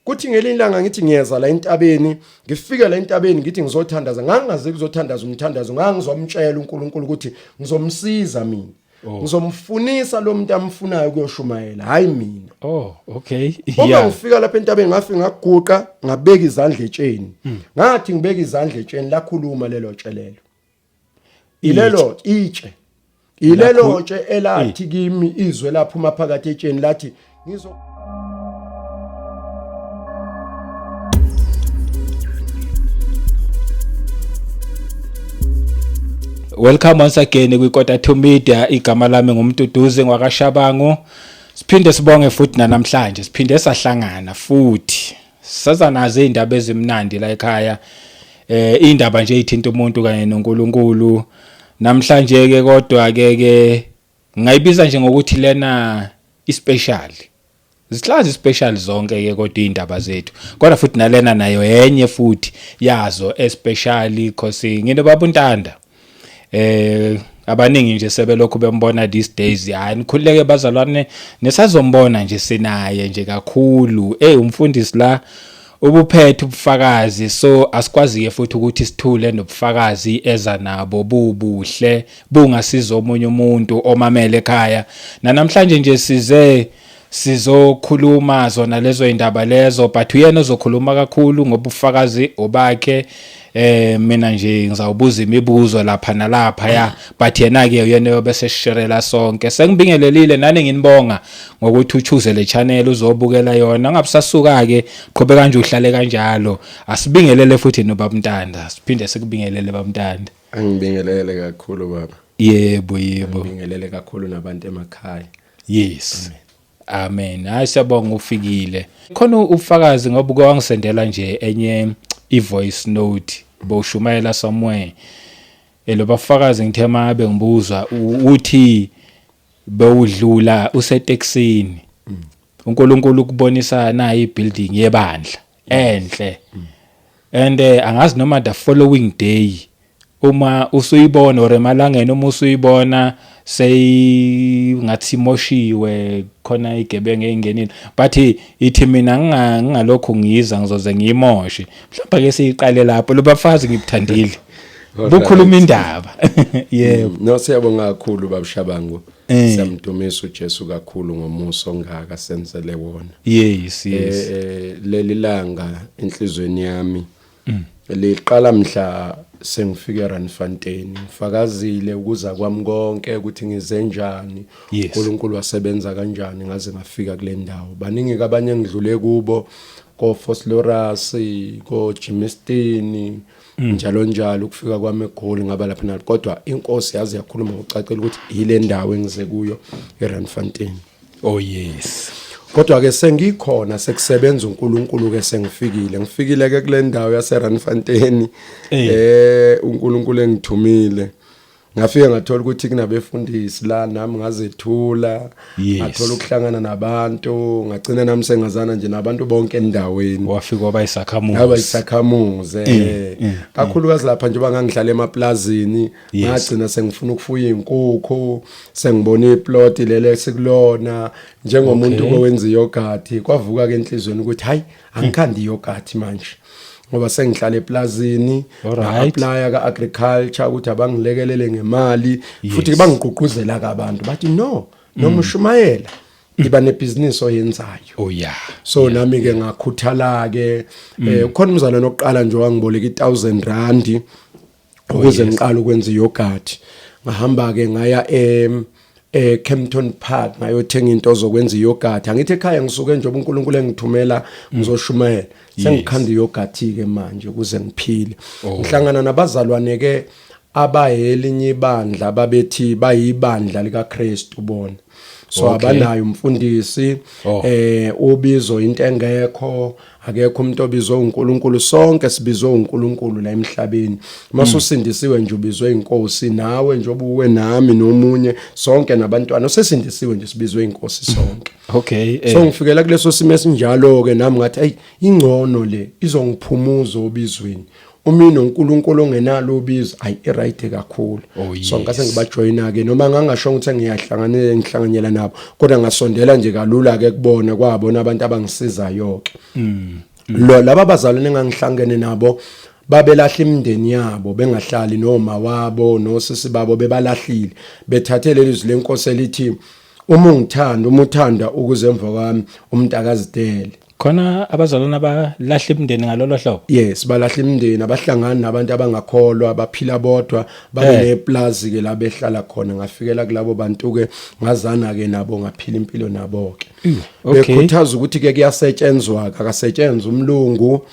Kuthi ngelinye ilanga ngithi ngiyeza la entabeni, ngifike la entabeni ngithi ngizothandaza, ngangingazi kuzothandaza umthandazo, ngangizomtshela uNkulunkulu ukuthi ngizomsiza mina. Oh. Ngizomfunisa lo muntu amfunayo kuyoshumayela, hayi mina. Oh, okay. Uma ngifika lapha entabeni ngafika ngaguqa ngabeka izandla etsheni. Ngathi ngibeka izandla etsheni lakhuluma lelo tshelelo. Ilelo itshe. Ilelo tshe elathi kimi izwe laphuma phakathi etsheni lathi ngizo Welcome once again kwiKota 2 Media. Igama lami nguMduduzi ngwakaShabangu. Siphinde sibonge futhi namhlanje siphinde sahlangana futhi. Saza nazo izindaba ezimnandi la ekhaya. Indaba nje ithinta umuntu kanye noNkulunkulu. Namhlanje ke kodwa ke ke ngayibiza nje ngokuthi lena ispecial. Zihlazi special zonke ke kodwa indaba zethu. Kodwa futhi nalena nayo enye futhi yazo especially cause ngino babuntanda. Abaningi nje sebelokhu bembona these days. Hayi nikhululeke bazalwane nisazombona nje sinaye nje kakhulu. Umfundisi la ubuphethe ubufakazi, so asikwazi ke futhi ukuthi sithule nobufakazi eza nabo bubuhle bungasiza omunye umuntu omamele ekhaya. Namhlanje nje size sizokhuluma zona lezo indaba lezo, but uyena ozokhuluma kakhulu ngobufakazi obakhe. Mina nje ngizawubuza imibuzo lapha nalapha ya, but yena ke uyena oyobe sesherela sonke. Sengibingelelile nani, nginibonga ngokuthi uchoose le channel uzobukela yona. Ungabusasuka ke, qhubeka nje uhlale kanjalo. Asibingelele futhi noBab'Ntanda, siphinde sikubingelele Bab'Ntanda. Angibingelele kakhulu baba. Yebo yebo. Angibingelele kakhulu nabantu emakhaya. Yes. Amen. Hayi siyabonga ufikile. Khona ubufakazi ngoba uke wangisendela nje enye i-voice note bowushumayela somewhere. Lo bafakazi ngithe mabe ngibuzwa uthi bewudlula usetekisini. uNkulunkulu ukubonisa nayi ibuilding yebandla enhle. And angazi noma the following day uma usuyibona or emalangeni uma usuyibona seyingathi imoshiwe khona igebengu eyingenile, but ithi mina ngingalokhu ngiyiza ngizoze ngiyimoshe. Mhlawumbe ke siyiqale lapho lo bafazi ngibuthandile bukhuluma indaba. Yebo. No, siyabonga kakhulu babuShabangu. Siyamdumisa uJesu kakhulu ngomusa ongaka senzele wona. Yes, yes. Leli langa enhlizweni yami liqala mhla sengifike eRandfontein, ngifakazile ukuza kwami konke ukuthi ngize njani, uNkulunkulu wasebenza kanjani ngaze ngafika kule ndawo. Baningi abanye engidlule kubo, ko Vosloorus, ko Germiston, njalo njalo. Ukufika kwami eGoli ngaba lapha nalo, kodwa inkosi yazi yakhuluma ngokucacile ukuthi yile ndawo engize kuyo eRandfontein. Oh yes. Kodwa ke sengikhona sekusebenza uNkulunkulu ke sengifikile. Ngifikile ke kule ndawo yase Randfontein. uNkulunkulu engithumile. Ngafika ngathola ukuthi kunabefundisi la, nami ngazethula, ngathola ukuhlangana nabantu, ngagcina nami sengazana nje nabantu bonke endaweni. Wafika waba isakhamuzi. Ngaba isakhamuzi. Kakhulukazi lapha njengoba ngangihlala emaplazini, ngagcina sengifuna ukufuya izinkukhu, sengibona iplot lele sikulona njengomuntu owenza iyogurt, kwavuka ke enhlizweni ukuthi hayi angikhandi iyogurt manje ngoba sengihlala eplazini. Apply ka agriculture ukuthi abangilekelele ngemali, futhi bangigqugquzela ke abantu bathi no noma ushumayela iba nebusiness oyenzayo. Oh yeah. So nami ke ngakhuthala ke. Ukhona umzalwane oqala nje wangiboleka i1000 rand ukuze ngiqale ukwenza iyogurt. Ngahamba ke ngaya e Kempton Park ngayothenga into zokwenza iyogurt. Angithi ekhaya ngisuke njengoba uNkulunkulu engithumela ngizoshumayela, sengikhanda iyogurt ke manje ukuze ngiphile. Ngihlangana nabazalwane ke abayelinye ibandla, babethi bayibandla likaKristu bona, so abanayo umfundisi. Ubizo into engekho, akekho umuntu obizwe uNkulunkulu, sonke sibizwe uNkulunkulu la emhlabeni. Masusindisiwe nje ubizwe inkosi, nawe nje obuwe nami nomunye sonke nabantwana osesindisiwe nje sibizwe inkosi sonke. So ngifikela kuleso simo esinjalo ke nami ngathi hey ingcono le izongiphumuza obizweni. Uma inoNkulunkulu ongenalo ubizo, ayi, i-right kakhulu. So ngase ngibajoyina ke, noma ngangasho ukuthi ngiyahlanganela, ngihlanganyela nabo, kodwa ngasondela nje kalula ke kubona, kwabona abantu abangisizayo ke. Lo laba bazalwane engangihlangene nabo babelahla imindeni yabo, bengahlali noma wabo nosisi babo, bebalahlile, bethathe leli zwi lenkosi elithi uma ungithanda, uma uthanda ukuze emva kwami, umuntu akazidele. Khona abazalwane abalahla imindeni ngalolo hlobo? Yes, balahla imindeni, abahlangani nabantu abangakholwa, baphila bodwa, babe neplazi ke la behlala khona. Ngafikela kulabo bantu ke, ngazana ke nabo, ngaphila impilo nabo ke. Bekhuthaza ukuthi ke kuyasetshenzwa, akasetshenzwa umlungu,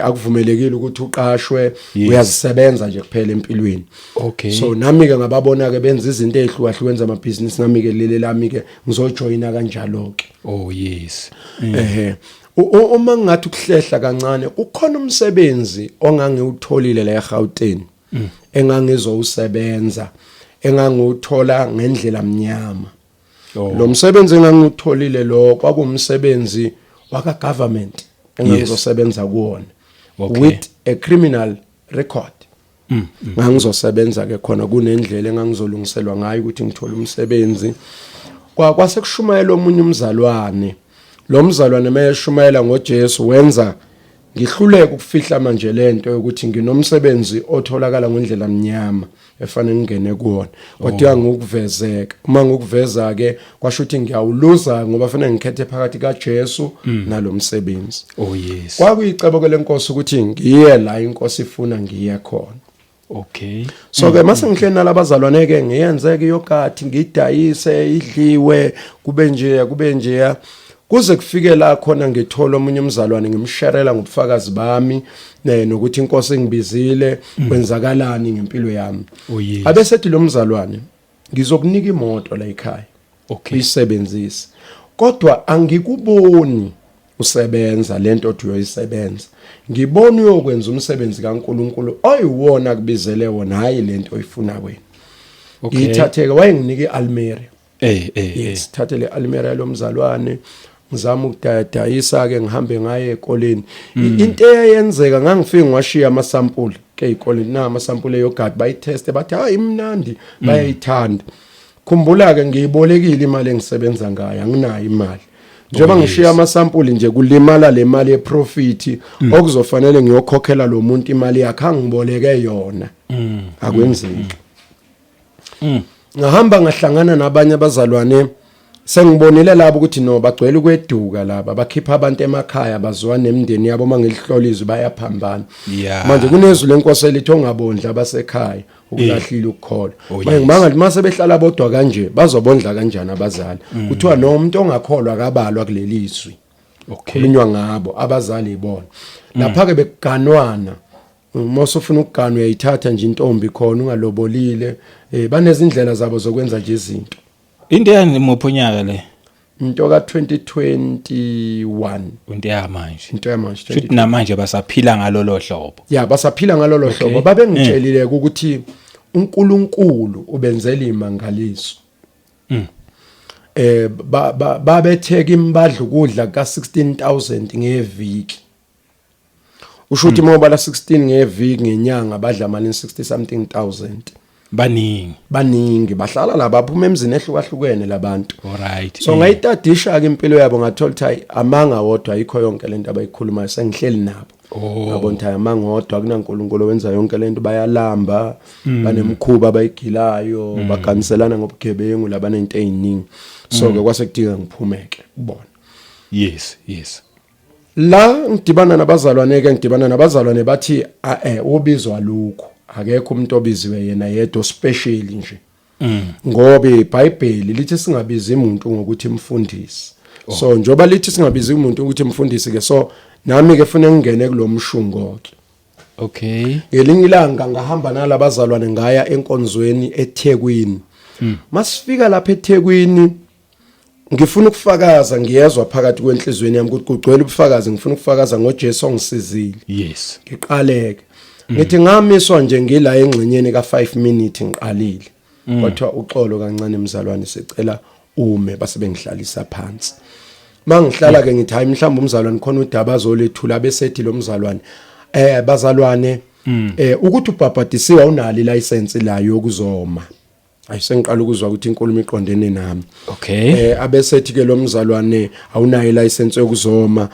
akuvumelekile ukuthi uqashwe, uyazisebenza nje kuphela empilweni. So nami ke ngababona ke benza izinto ezihlukahlukene zamabhizinisi, nami ke lele lami ke ngizojoyina kanjalo ke. Ehe. Uma ngathi ukuhlehla kancane, kukhona umsebenzi ongangiwutholile la eGauteng engangizowusebenza, engangiwuthola ngendlela mnyama. Lo msebenzi engangiwutholile lo kwakuwumsebenzi waka government engangizosebenza kuwona with a criminal record. Ngangizosebenza ke khona, kunendlela engangizolungiselwa ngayo ukuthi ngithole umsebenzi. Kwa kwase kushumayela omunye umzalwane. Lo mzalwane mayeshumayela ngoJesu wenza ngihluleka ukufihla manje lento yokuthi nginomsebenzi otholakala ngendlela mnyama efanele ngingene kuwona. Kodwa ngikuvezeka, uma ngikuveza ke kwasho ukuthi ngiyawuluza, ngoba fanele ngikhethe phakathi kaJesu nalomsebenzi. Kwakuyicebo ke lenkosi ukuthi ngiye la inkosi ifuna ngiye khona. So ke mase ngihleli nalabazalwane ke, ngiyenze ke yoghurt, ngidayise, idliwe, kube nje kube nje, kuze kufike la khona ngithola omunye umzalwane, ngimsharela ngobufakazi bami nokuthi inkosi engibizile, kwenzakalani ngempilo yami. Abesethi lo mzalwane, ngizokunika imoto la ekhaya uyisebenzise, kodwa angikuboni usebenza lento othi uyoyisebenza, ngibona uyokwenza umsebenzi kaNkuluNkulu oyiwona akubizele wona, hayi lento oyifuna wena. Ngiyithatheke, wayenginika iAlmeria. Yes, thathe le Almeria lomzalwane, ngizama ukudayisa ke, ngihambe ngaye ekoleni. Into eyayenzeka, ngangifike ngiwashiya amasampuli ke ezikoleni na, amasampuli eyoghurt, bayiteste, bathi hayi, imnandi, bayayithanda. Khumbula ke ngiyibolekile imali engisebenza ngayo, anginayo imali. Njengoba ngishiya amasampuli nje, kulimala le mali yeprofit okuzofanele ngiyokhokhela lo muntu imali yakhe angiboleke yona. Akwenzeki. Ngahamba ngahlangana nabanye abazalwane, sengibonile labo ukuthi no, bagcwele ukweduka laba, bakhipha abantu emakhaya, bazwa nemindeni yabo, mangilihlola izwi bayaphambana. Manje kunezwi lenkosi elithi ongabondla abasekhaya ukulahlile ukukholwa. Manje ngibanga mase behlala bodwa kanje, bazobondla kanjani abazali? Kuthiwa no, umuntu ongakholwa akabalwa kuleli zwi. Khulunywa ngabo abazali ibona lapha ke bekuganwana. Uma usufuna ukugana, uyayithatha nje intombi khona ungalobolile. Banezindlela zabo zokwenza nje izinto. Into yani muphi unyaka le? Into ka 2021. Into yamanje? Into yamanje. Futhi namanje basaphila ngalolo hlobo? Ya, basaphila ngalolo hlobo. Babengitshelile ukuthi uNkulunkulu ubenzela imangaliso. Babetheka imbadla ukudla ka 16,000 ngeviki. Usho ukuthi uma ubala 16 ngeviki, ngenyanga badla mali 60 something thousand. Baningi. Baningi, bahlala la, baphuma emzini ehlukahlukene labantu. So ngayitadisha ke impilo yabo, ngathola ukuthi hayi, amanga wodwa, ayikho yonke lento abayikhulumayo. Sengihleli nabo, ngabona ukuthi hayi, amanga wodwa, akunaNkulunkulu owenza yonke lento. Bayalamba, banemkhuba abayigilayo, baganiselana ngobugebengu labanento eziningi. So ke kwase kudinga ngiphumeke kubona. La ngidibana nabazalwane ke, ngidibana nabazalwane bathi a ubizwa lokho, akekho umuntu obiziwe yena yedwa special nje, ngoba iBhayibheli lithi singabizi umuntu ngokuthi mfundisi. So njoba lithi singabizi umuntu ukuthi mfundisi ke, so nami ke funa ngingene kulomshungo ke. Ngelinye ilanga ngahamba nalabazalwane, ngaya enkonzweni eThekwini. Masifika lapha eThekwini, ngifuna ukufakaza, ngiyezwa phakathi kwenhlizweni yami ukuthi kugcwele ubufakazi, ngifuna ukufakaza ngoJesu ongisizile. Ngiqaleke ngithi ngamiswa nje, ngila engxenyeni ka5 minute ngiqalile, kwathiwa uxolo kancane mzalwane, sicela ume. Base bengihlalisa phansi. Mangihlala ke ngithi hayi, mhlawumbe umzalwane khona udaba azolethula, besethi lo mzalwane, Bazalwane, ukuthi ubhabhadisiwe awunalo ilicense layo yokuzoma. Ayisengiqala ukuzwa ukuthi inkulumo iqondene nami. Abesethi ke lo mzalwane awunayo ilicense yokuzoma.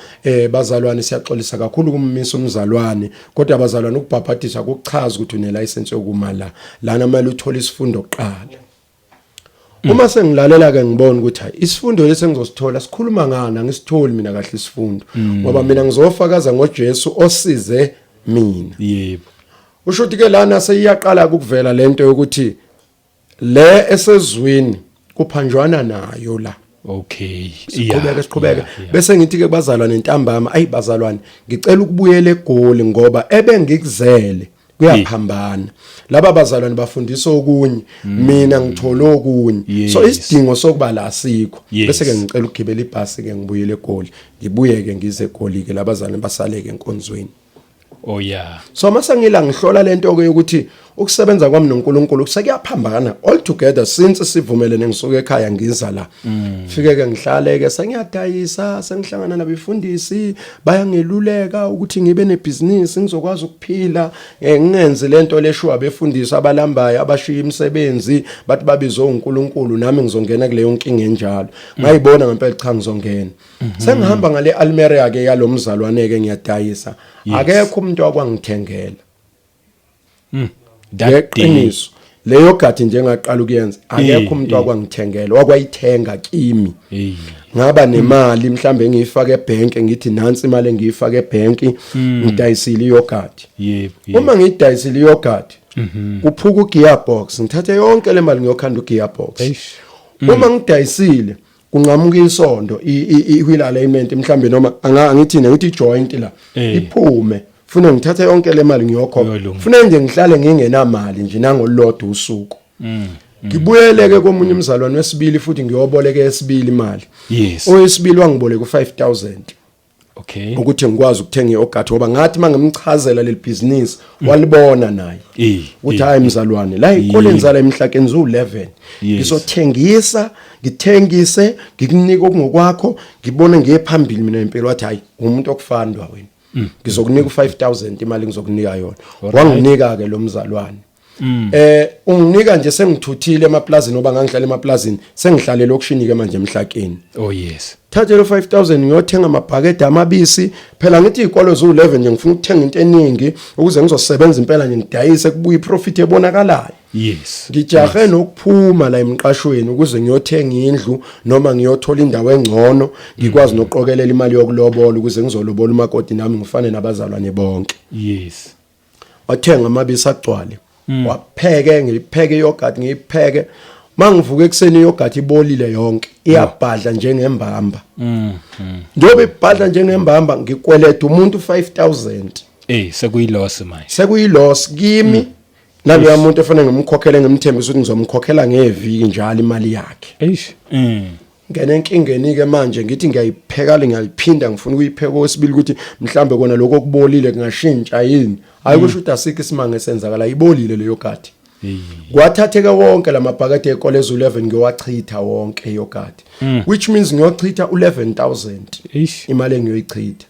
Bazalwane, siyaxolisa kakhulu kumisa umzalwane, kodwa bazalwane, ukubhabhadiswa kuchaza ukuthi une license yokuma la. Lana kumele uthole isifundo kuqala. Uma sengilalela ke ngibona ukuthi hayi, isifundo lesi engizosithola sikhuluma ngani, angisitholi mina kahle isifundo, ngoba mina ngizofakaza ngoJesu osize mina. Usho ukuthi ke lana seyiyaqala ukuvela lento yokuthi le esezwini kuphanjwana nayo la. Siqhubeke, siqhubeke. Bese ngithi ke bazalwane ntambama, ayi bazalwane, ngicela ukubuyela eGoli ngoba ebengikuzele kuyaphambana. Laba bazalwane bafundisa okunye, mina ngithola okunye, so isidingo sokuba la sikho. Bese ke ngicela ukugibela ibhasi ke ngibuyele eGoli, ngibuye ke ngize eGoli ke, labazalwane basaleke enkonzweni. So mase ngila ngihlola lento ke yokuthi ukusebenza kwami noNkulunkulu sekuyaphambana altogether since sivumelene ngisuka ekhaya ngiza la. Fike ke ngihlale ke, sengiyadayisa, sengihlangana nabefundisi, bayangeluleka ukuthi ngibe nebusiness ngizokwazi ukuphila, ngingenzi lento leshuwa befundisi abalambayo abashiya imisebenzi, bathi babizwe uNkulunkulu, nami ngizongena kuleyo nkinga enjalo. Ngayibona ngempela, cha, ngizongena. Sengihamba ngale Almeria ke yalomzalwane ke, ngiyadayisa. Akekho umuntu akwangithengela. That day. Ngeqiniso, leyo gadi nje engaqala ukuyenza, akekho umuntu akwangithengela, wakwayithenga kimi. Ngaba nemali mhlambe engiyifaka ebank, ngithi nansi imali engiyifaka ebank, ngidayisile iyogurt. Uma ngiyidayisile iyogurt, kuphuka ugearbox, ngithathe yonke le mali ngiyokhanda ugearbox. Uma ngidayisile, kunqamuka isondo, i-wheel alignment mhlambe, noma angithi ngithi joint la iphume, funa ngithathe yonke le mali ngiyokhokha. Uyolunga. Funa nje ngihlale ngingenamali nje nangolodwa usuku. Ngibuyeleke komunye umzalwane wesibili futhi, ngiyoboleka esibili imali. Owesibili wangiboleka u5000 ukuthi ngikwazi ukuthenga iyoghurt, ngoba ngathi mangimchazela leli business walibona naye ukuthi hayi mzalwane, la ikoleni zala emhlakeni zu11, ngizothengisa, ngithengise, ngikunika okungokwakho, ngibone ngiye phambili mina impilo. Wathi, hayi, umuntu okufandwa wena, ngizokunika u5000, imali ngizokunika yona. Wanginika ke lo mzalwane. Unginika nje sengithuthile emaplazini, ngoba ngangihlala emaplazini, sengihlale elokishini ke manje emhlakeni. Thathe lo 5000 ngiyothenga amabhakede amabisi. Phela ngithi izikolo zu11 nje, ngifuna ukuthenga into eningi ukuze ngizosebenza impela nje, ngidayise, kubuye iprofit ebonakalayo. Ngijahe nokuphuma la emqashweni ukuze ngiyothenga indlu noma ngiyothola indawo engcono, ngikwazi nokuqokelela imali yokulobola ukuze ngizolobola umakoti nami ngifane nabazalwane bonke. Wathenga amabisi agcwale, wapheke, ngiyipheke iyoghurt, ngiyipheke. Mangivuka ekseni iyoghurt ibolile yonke, iyabhadla njengembamba. Njengoba ibhadla njengembamba, ngikweleta umuntu 5000. Sekuyiloss manje. Sekuyiloss kimi naloya muntu efanele ngimkhokhele, ngimthembisa ukuthi ngizomkhokhela ngeviki njalo imali yakhe. Eish. Ngene enkingeni ke manje, ngithi ngiyayipheka le, ngiyayiphinda, ngifuna ukuyipheka okwesibili ukuthi mhlambe kona lokho okubolile kungashintsha yini. Hayi, kusho ukuthi asikho isimanga esenzakala, ibolile leyo gadi. Kwathatheka wonke lamabhakede ekole ezu11, ngiyowachitha wonke yoghurt, which means ngiyochitha u11000. Imali engiyoyichitha,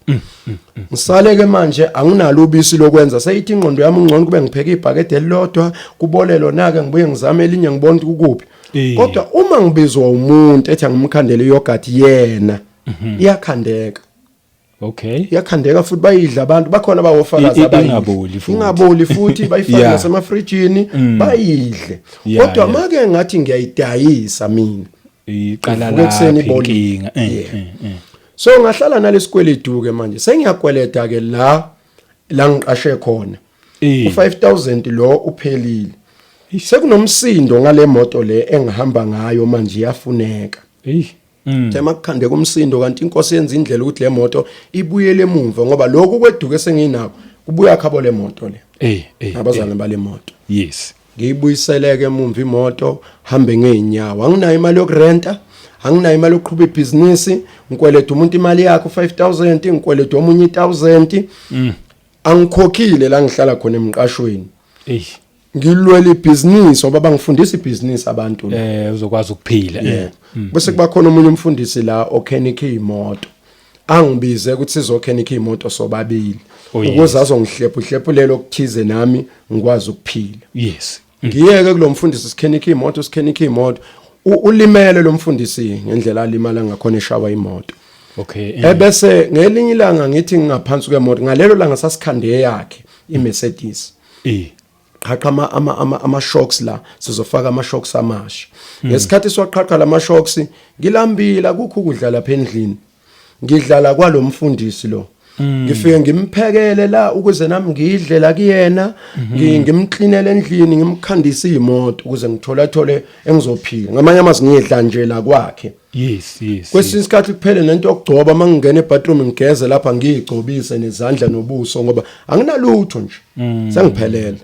ngisale ke manje anginalo ubisi lokwenza. Seyithi ingqondo yami ungcono kube ngipheke ibhakede elilodwa, kubole lona ke, ngibuye ngizame elinye, ngibone ukuthi kukuphi. Kodwa uma ngibizwa umuntu ethi angimkhandele iyoghurt, yena iyakhandeka. Iyakhandeka futhi bayidla abantu bakhona, bawofakazi. Abayidla. Ingaboli futhi. Ingaboli futhi, bayifake nasemafrijini, bayidle. Kodwa make ngathi ngiyayidayisa mina, Iqala ngivuka ekuseni lapha ibolile. inkinga. So ngahlala nalesikweletu ke manje, sengiyakweleta ke la la ngiqashe khona. U5000 lo uphelile, sekunomsindo ngale moto le engihamba ngayo manje, iyafuneka. Tema kukhandeka umsindo, kanti inkosi yenza indlela ukuthi le moto ibuyele emuva, ngoba lokhu kweduke senginako kubuya khabo le moto le. Abazalwane bale moto. Ngiyibuyiseleke emuva imoto, hambe ngeenyawo, anginayo imali yokurenta, anginayo imali yokuqhuba ibhizinisi, ngikweleta umuntu imali yakhe u5000, ngikweleta omunye i1000, angikhokhile la ngihlala khona emqashweni. Ngilwela ibhizinisi ngoba bangifundisa ibhizinisi abantu la. Uzokwazi ukuphila. Yeah. Bese kuba khona omunye umfundisi la okhenikhe imoto. Angibize ukuthi sizokhenikha imoto sobabili, Oh, ukuze azongihlephuhlephulelo okuthize nami ngikwazi ukuphila. Ngiyeke kulomfundisi, sikhenikha imoto, sikhenikha imoto. Ulimele lo mfundisi ngendlela alimala ngakhona eshawa imoto. Ebese ngelinye ilanga ngithi ngingaphansi kwemoto, ngalelo langa sasikhande yakhe iMercedes, qhaqha ama shocks la, sizofaka ama shocks amasha. Ngesikhathi siwaqhaqha lama shocks, ngilambila, kukho ukudla lapha endlini, ngidlala kwalomfundisi lo. Ngifike ngimphekele la ukuze nami ngidle la kuyena, ngimklinele endlini, ngimkhandise imoto ukuze ngithola thole engizophila. Ngamanye amazwi, ngidla nje la kwakhe. Kwesinye isikhathi kuphele nento yokugcoba, mangingena ebathroom ngigeze lapha, ngiyigcobise nezandla nobuso, ngoba anginalutho nje, sengiphelele.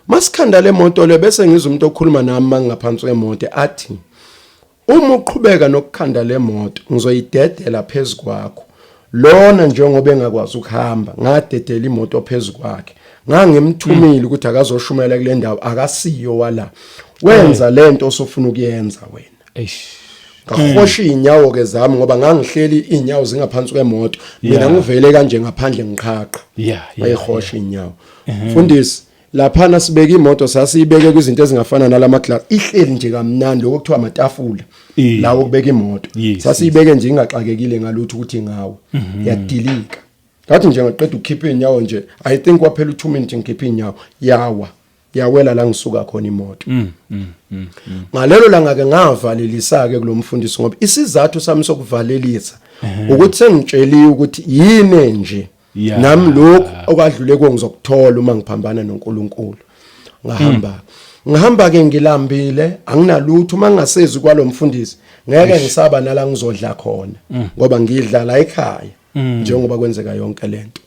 Masikhanda le moto le, bese ngizwa umuntu okhuluma nami mangingaphansi kwemoto, athi, "Uma uqhubeka nokukhanda le moto, ngizoyidedela phezu kwakho." Lona njengoba engakwazi ukuhamba, ngadedela imoto phezu kwakhe. Ngangimthumile ukuthi akazoshumela kule ndawo, akasiyo wala, wenza lento osofuna ukuyenza wena. Eish. Ngahosha inyawo ke zami, ngoba ngangihleli inyawo zingaphansi kwemoto mina, ngivele kanje ngaphandle ngiqhaqha. Ayihosha inyawo, mfundisi. Laphana sibeka imoto, sasiyibeke kwizinto ezingafana nalama glass, ihleli nje kamnandi, lokho kuthiwa amatafula lawo kubeka imoto. Sasiyibeke nje ingaxakekile ngalutho ukuthi ngawo yadilika. Ngathi nje ngaqeda ukukhipha inyawo nje, I think kwaphela u2 minutes ngikhipha inyawo, yawa, yawela la ngisuka khona imoto. Ngalelo langa ke ngavalelisa ke kulomfundisi, ngoba isizathu sami sokuvalelisa ukuthi sengitsheliwe ukuthi yini nje nami lokhu okwadlule ko ngizokuthola uma ngiphambana noNkulunkulu. Ngahamba, ngihamba ke ngilambile, anginalutho. Uma ngingasezi kwalomfundisi, ngeke ngisaba nala ngizodla khona, ngoba ngidla la ekhaya. Njengoba kwenzeka yonke lento,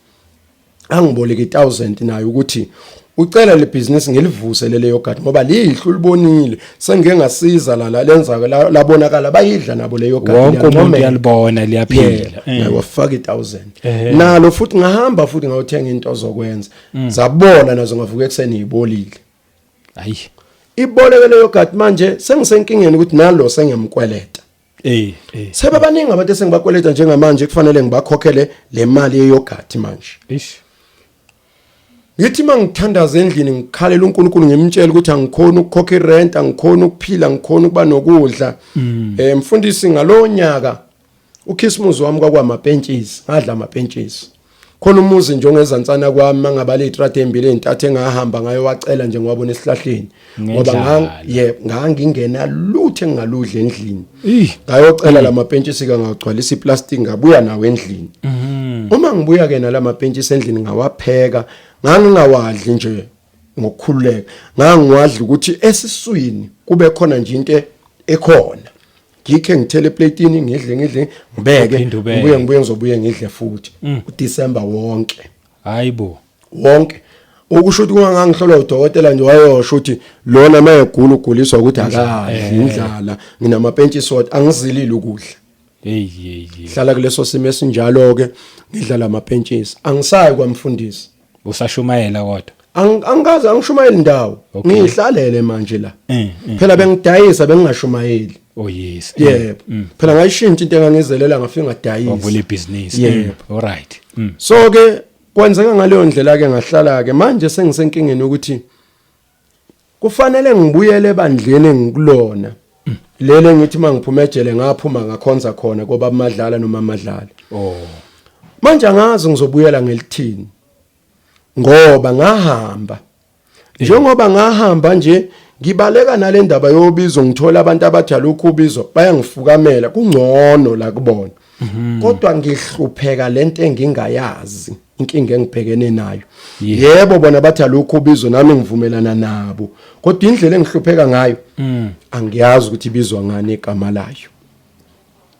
angiboleka i1000 nayo ukuthi ucela le business ngilivuse lele yogurt, ngoba lihle ulibonile, sengike ngasiza la la lenza labonakala, bayidla nabo le yogurt. Wonke umuntu liyancomeka. uyalibona liyaphila. Yeah, wafaka i1000 nalo futhi, ngahamba futhi ngayothenga into zokwenza, zabona nazo, ngavuka ekuseni ibolile. Hayi. Iboleke leyo yogurt. Manje sengisenkingeni ukuthi nalo sengiyamkweleta. Sebabaningi abantu esengibakweleta njengamanje, kufanele ngibakhokhele le mali yeyogurt manje. Ish. Ngithi mangithandaza endlini, ngikhalela uNkulunkulu, ngimtshela ukuthi angikhona ukukhokha irent, angikhona ukuphila, angikhona ukuba nokudla. Mfundisi, ngalonyaka uChristmas wami kwakwamapentshisi, ngadla amapentshisi. Khona umuzi nje ongezansana kwami, mangabala izitrati ezimbili ezintathu, engahamba ngayo wacela nje, ngiwabona esihlahleni, ngoba Ngendlala. Ngangingena lutho engingaludla endlini. Ih. Ngayocela lamapentshisi, ngagcwalisa iplastic, ngabuya nawo endlini. Uma ngibuya ke nalamapentshisi endlini, ngawapheka. Ngangingawadli nje ngokukhululeka, ngangiwadla ukuthi esiswini kube khona nje into ekhona. Ngikhe ngithele eplatini, ngidle, ngidle, ngibeke. Uphinde ubeke. Ngibuye, ngibuye, ngizobuye ngidle futhi uDecember wonke. Hayibo. Wonke. Ukusho ukuthi kungangihlolwa udokotela nje, wayosho ukuthi lona mayegula uguliswa ukuthi akadli, indlala. Nginamapentshisi wodwa, angizilile ukudla. Hey hey hey. Hlala kuleso simo esinjalo ke, ngidla lamapentshisi, angisayi kwamfundisi. Usashumayela kodwa? Angikaze angishumayeli indawo. Ngihlalele manje la. Phela bengidayisa, bengingashumayeli. Oh yes. Yebo, phela ngayishintsha into engangizelela, ngafika ngadayisa. Wavula ibhizinisi. Yebo. All right. So ke kwenzeka ngaleyo ndlela ke, ngahlala ke. Manje sengisenkingeni ukuthi kufanele ngibuyele ebandleni engikulona lele, ngithi mangiphuma ejele ngaphuma ngakhonza khona koba Madlala noma Madlala. Manje angazi ngizobuyela ngelithini, ngoba ngahamba, njengoba ngahamba nje ngibaleka nale ndaba yobizo, ngithola abantu abathi alukho ubizo, bayangifukamela, kungcono la kubona, kodwa ngihlupheka lento engingayazi, inkinga engibhekene nayo. Yebo, bona bathi alukho ubizo, nami ngivumelana nabo, kodwa indlela engihlupheka ngayo angiyazi ukuthi ibizwa ngani igama layo.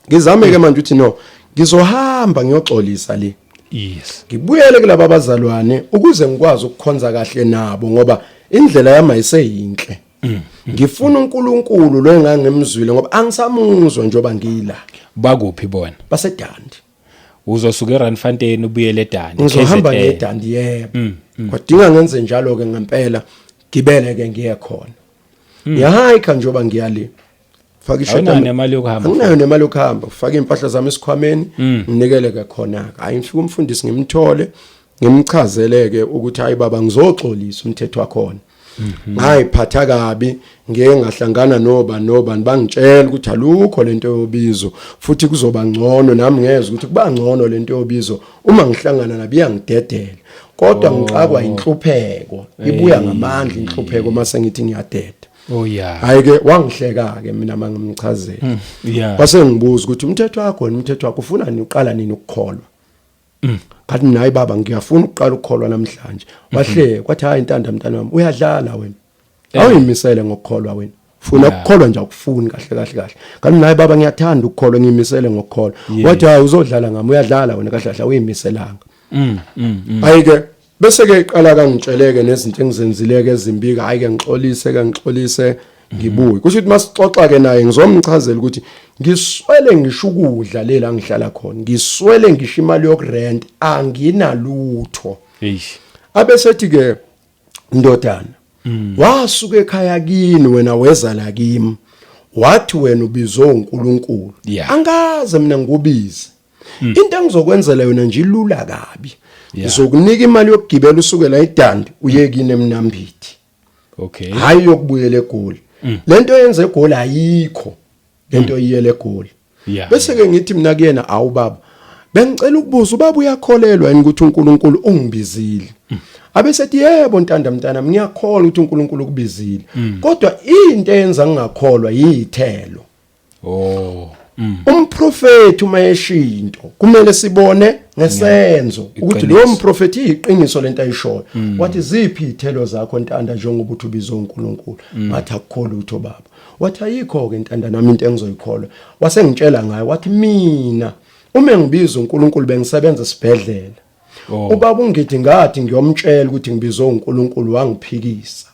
Ngizame ke manje ukuthi no, ngizohamba ngiyoxolisa le, ngibuyele kulaba bazalwane ukuze ngikwazi ukukhonza kahle nabo, ngoba indlela yami ayiseyinhle. Ngifuna uNkulunkulu lo engangimzwile, ngoba angisamuzwa njengoba ngila. Bakuphi bona? BaseDandi. Uzosuka eRandfontein ubuyele eDandi? Ngizohamba KZN. ngeDandi, yebo. Kwadinga ngenze njalo ke ngempela, gibele ke ngiye khona. Ngiyahayikha njengoba ngiyale. Faka ishirt. Awunayo nemali yokuhamba. Anginayo nemali yokuhamba. Ufaka impahla zami esikhwameni, nginikele ke khona ke. Hayi, ngifika umfundisi ngimthole, ngimchazele ke ukuthi hayi baba, ngizoxolisa umthetho wakhona. Ngayiphatha kabi, ngeke ngahlangana noba nobani bangitshela ukuthi alukho lento yobizo, futhi kuzoba ngcono nami ngezwe ukuthi kuba ngcono lento yobizo uma ngihlangana nabo iyangidedela, kodwa ngixakwa inhlupheko, ibuya ngamandla inhlupheko mase ngithi ngiyadeda. Hayi ke, wangihleka ke mina mangimchazela. Wase ngibuza ukuthi umthetho wakho wena, umthetho wakho ufuna ni uqala nini ukukholwa? Ngathi mina, hayi baba, ngiyafuna ukuqala ukukholwa namhlanje. Wahleka, kwathi, hayi Ntanda mntana wami, uyadlala wena, awuyimisele ngokukholwa wena, funa ukukholwa nje, akufuni kahle kahle kahle. Kanti mina, hayi baba, ngiyathanda ukukholwa, ngiyimisele ngokukholwa. Wathi, hayi, uzodlala ngami, uyadlala wena, kahle kahle awuyimiselanga. Hayi ke, bese ke iqala kangitsheleke nezinto engizenzileke ezimbika. Hayi ke, ngixolise ke, ngixolise, ngibuye. Kusho ukuthi masixoxa ke naye ngizomchazela ukuthi ngiswele ngisho ukudla lela ngihlala khona, ngiswele ngisho imali yokurent, anginalutho. Eish. Abesethi ke, ndodana, wasuka ekhaya kini wena, weza la kimi, wathi wena ubizwe uNkulunkulu. Angaze mina ngikubize. Into engizokwenzela yona nje ilula kabi. Ngizokunika imali yokugibela usuke la eDundee uye kini eMnambithi. Hayi, yokubuyela eGoli, lento yenze eGoli ayikho, lento iyele eGoli. Bese ke ngithi mina kuyena, awu baba, bengicela ukubuza, ubaba uyakholelwa yini ukuthi uNkulunkulu ungibizile? Abesethi, yebo Ntanda mntana, ngiyakholwa ukuthi uNkulunkulu ukubizile, kodwa into eyenza ngingakholwa yithelo. Umprofeti uma eshinto kumele sibone ngesenzo ukuthi lowo mprofeti iqiniso lento ayishoyo. Wathi, ziphi izithelo zakho Ntanda, njengoba uthi ubizwe uNkulunkulu? Ngathi, akukho lutho baba. Wathi, ayikho ke Ntanda, nami into engizoyikholwa. Wasengitshela ngayo, wathi, mina uma ngibiza uNkulunkulu bengisebenza esibhedlela. Ubaba ungithi ngathi ngiyomtshela ukuthi ngibizwe uNkulunkulu, wangiphikisa.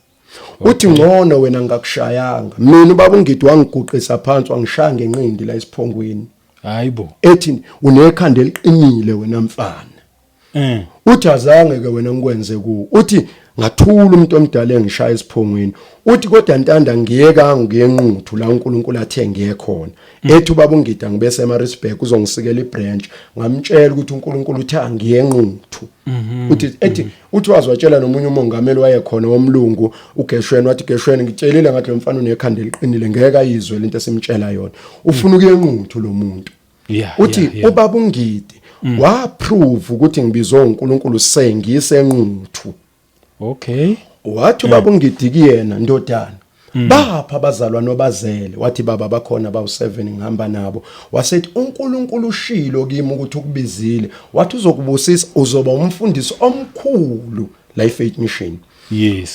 Uthi, ngcono wena ngakushayanga mina, ubaba ungidi wangiguqisa phansi, wangishaya ngenqindi la esiphongweni. Hayibo. Ethi, unekhanda eliqinile wena mfana. Uthi, azange ke wena ngikwenze ku, uthi ngathula umuntu omdala engishaya esiphongweni. Uthi, kodwa Ntanda, ngiyeka ngiyenquthu la uNkulunkulu athe ngiye khona. Ethi ubaba ungida ngibese eMaritzburg uzongisikela ibranch, ngamtshela ukuthi uNkulunkulu uthe angiyenquthu. Uthi ethi uthi wazwatshela nomunye umongameli wayekhona womlungu uGeshweni, wathi, Geshweni, ngitshelile ngathi lo mfana unekhanda eliqinile, ngeke ayizwe lento esimtshela yona, ufuna ukuyenquthu lo muntu. Uthi ubaba ungidi waprove ukuthi ngibizwe uNkulunkulu sengisenquthu. Wathi ubaba ungidi kuyena, ndodana, bapha abazalwa nobazele? Wathi, baba, bakhona bawu7, ngihamba nabo. Wasethi, uNkulunkulu ushilo kimi ukuthi ukubizile, wathi uzokubusisa, uzoba umfundisi omkhulu la iFaith Mission.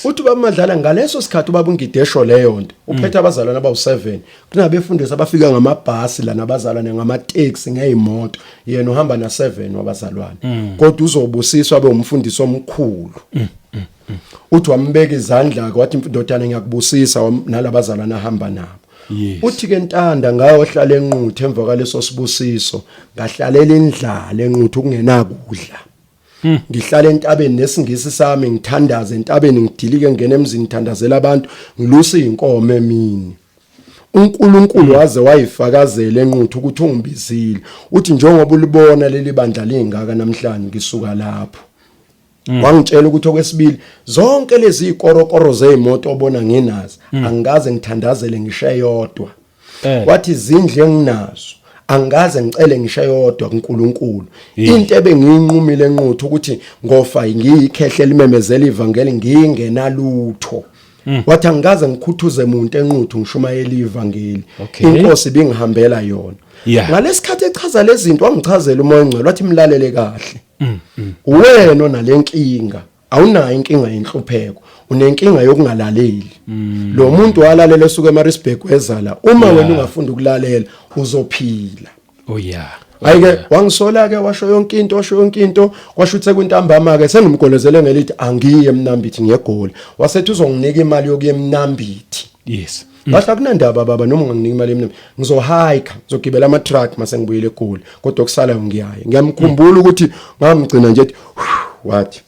Uthi ubaba Madlala, ngaleso sikhathi ubaba ungidesho leyo nto, uphethe abazalwane abawu7, kunabefundisi abafika ngamabhasi la nabazalwane ngamateksi, ngezimoto, yena uhamba na7 wabazalwane, kodwa uzobusiswa abe umfundisi omkhulu. Uthi wambeka izandla ke, wathi, ndodana, ngiyakubusisa, nalabazalwane ahamba nabo. Uthi ke, Ntanda, ngayohlala enquthu emva kwaleso sibusiso, ngahlalela indlala enquthu, kungenakudla. Ngihlala entabeni nesingisi sami, ngithandaza entabeni, ngidilike, ngene emzini, ngithandazela abantu, ngilusa inkomo emini. uNkulunkulu waze wayifakazela enquthu ukuthi ungibizile. Uthi, njengoba ulibona leli bandla lingaka namhlanje, ngisuka lapho. Wangitshela ukuthi okwesibili, zonke lezi ikorokoro zezimoto obona nginazo, angikaze ngithandazele ngisho eyodwa. Wathi, izindlu enginazo, angikaze ngicele ngisho eyodwa kuNkulunkulu. Into ebengiyinqumile enquthu ukuthi ngofa ngiyikhehle limemezela ivangeli ngingenalutho. Wathi, angikaze ngikhuthuze umuntu enquthu ngishumayela ivangeli. Inkosi ibingihambela yona. Ngalesikhathi echaza lezi zinto, wangichazela uMoya oNgcwele, wathi, mlalele kahle, wena onalenkinga, awunayo inkinga yenhlupheko, unenkinga yokungalaleli. Lo muntu walalela esuka eMaritzburg wezala. Uma wena ungafunda ukulalela, uzophila. Hayi ke, wangisola ke, washo yonke into, washo yonke into. Kwasho ukuthi sekuntambama ke, sengimgolozele ngelithi angiye eMnambithi, ngiyegoli. Wasethi uzonginika imali yokuya eMnambithi. Ngathi, akunandaba baba, noma unganginika imali emnambithi, ngizohike, ngizogibela ama truck mase ngibuyele eGoli, kodwa kusala ngiyaya. Ngiyamkhumbula ukuthi ngamgcina nje ethi wathi,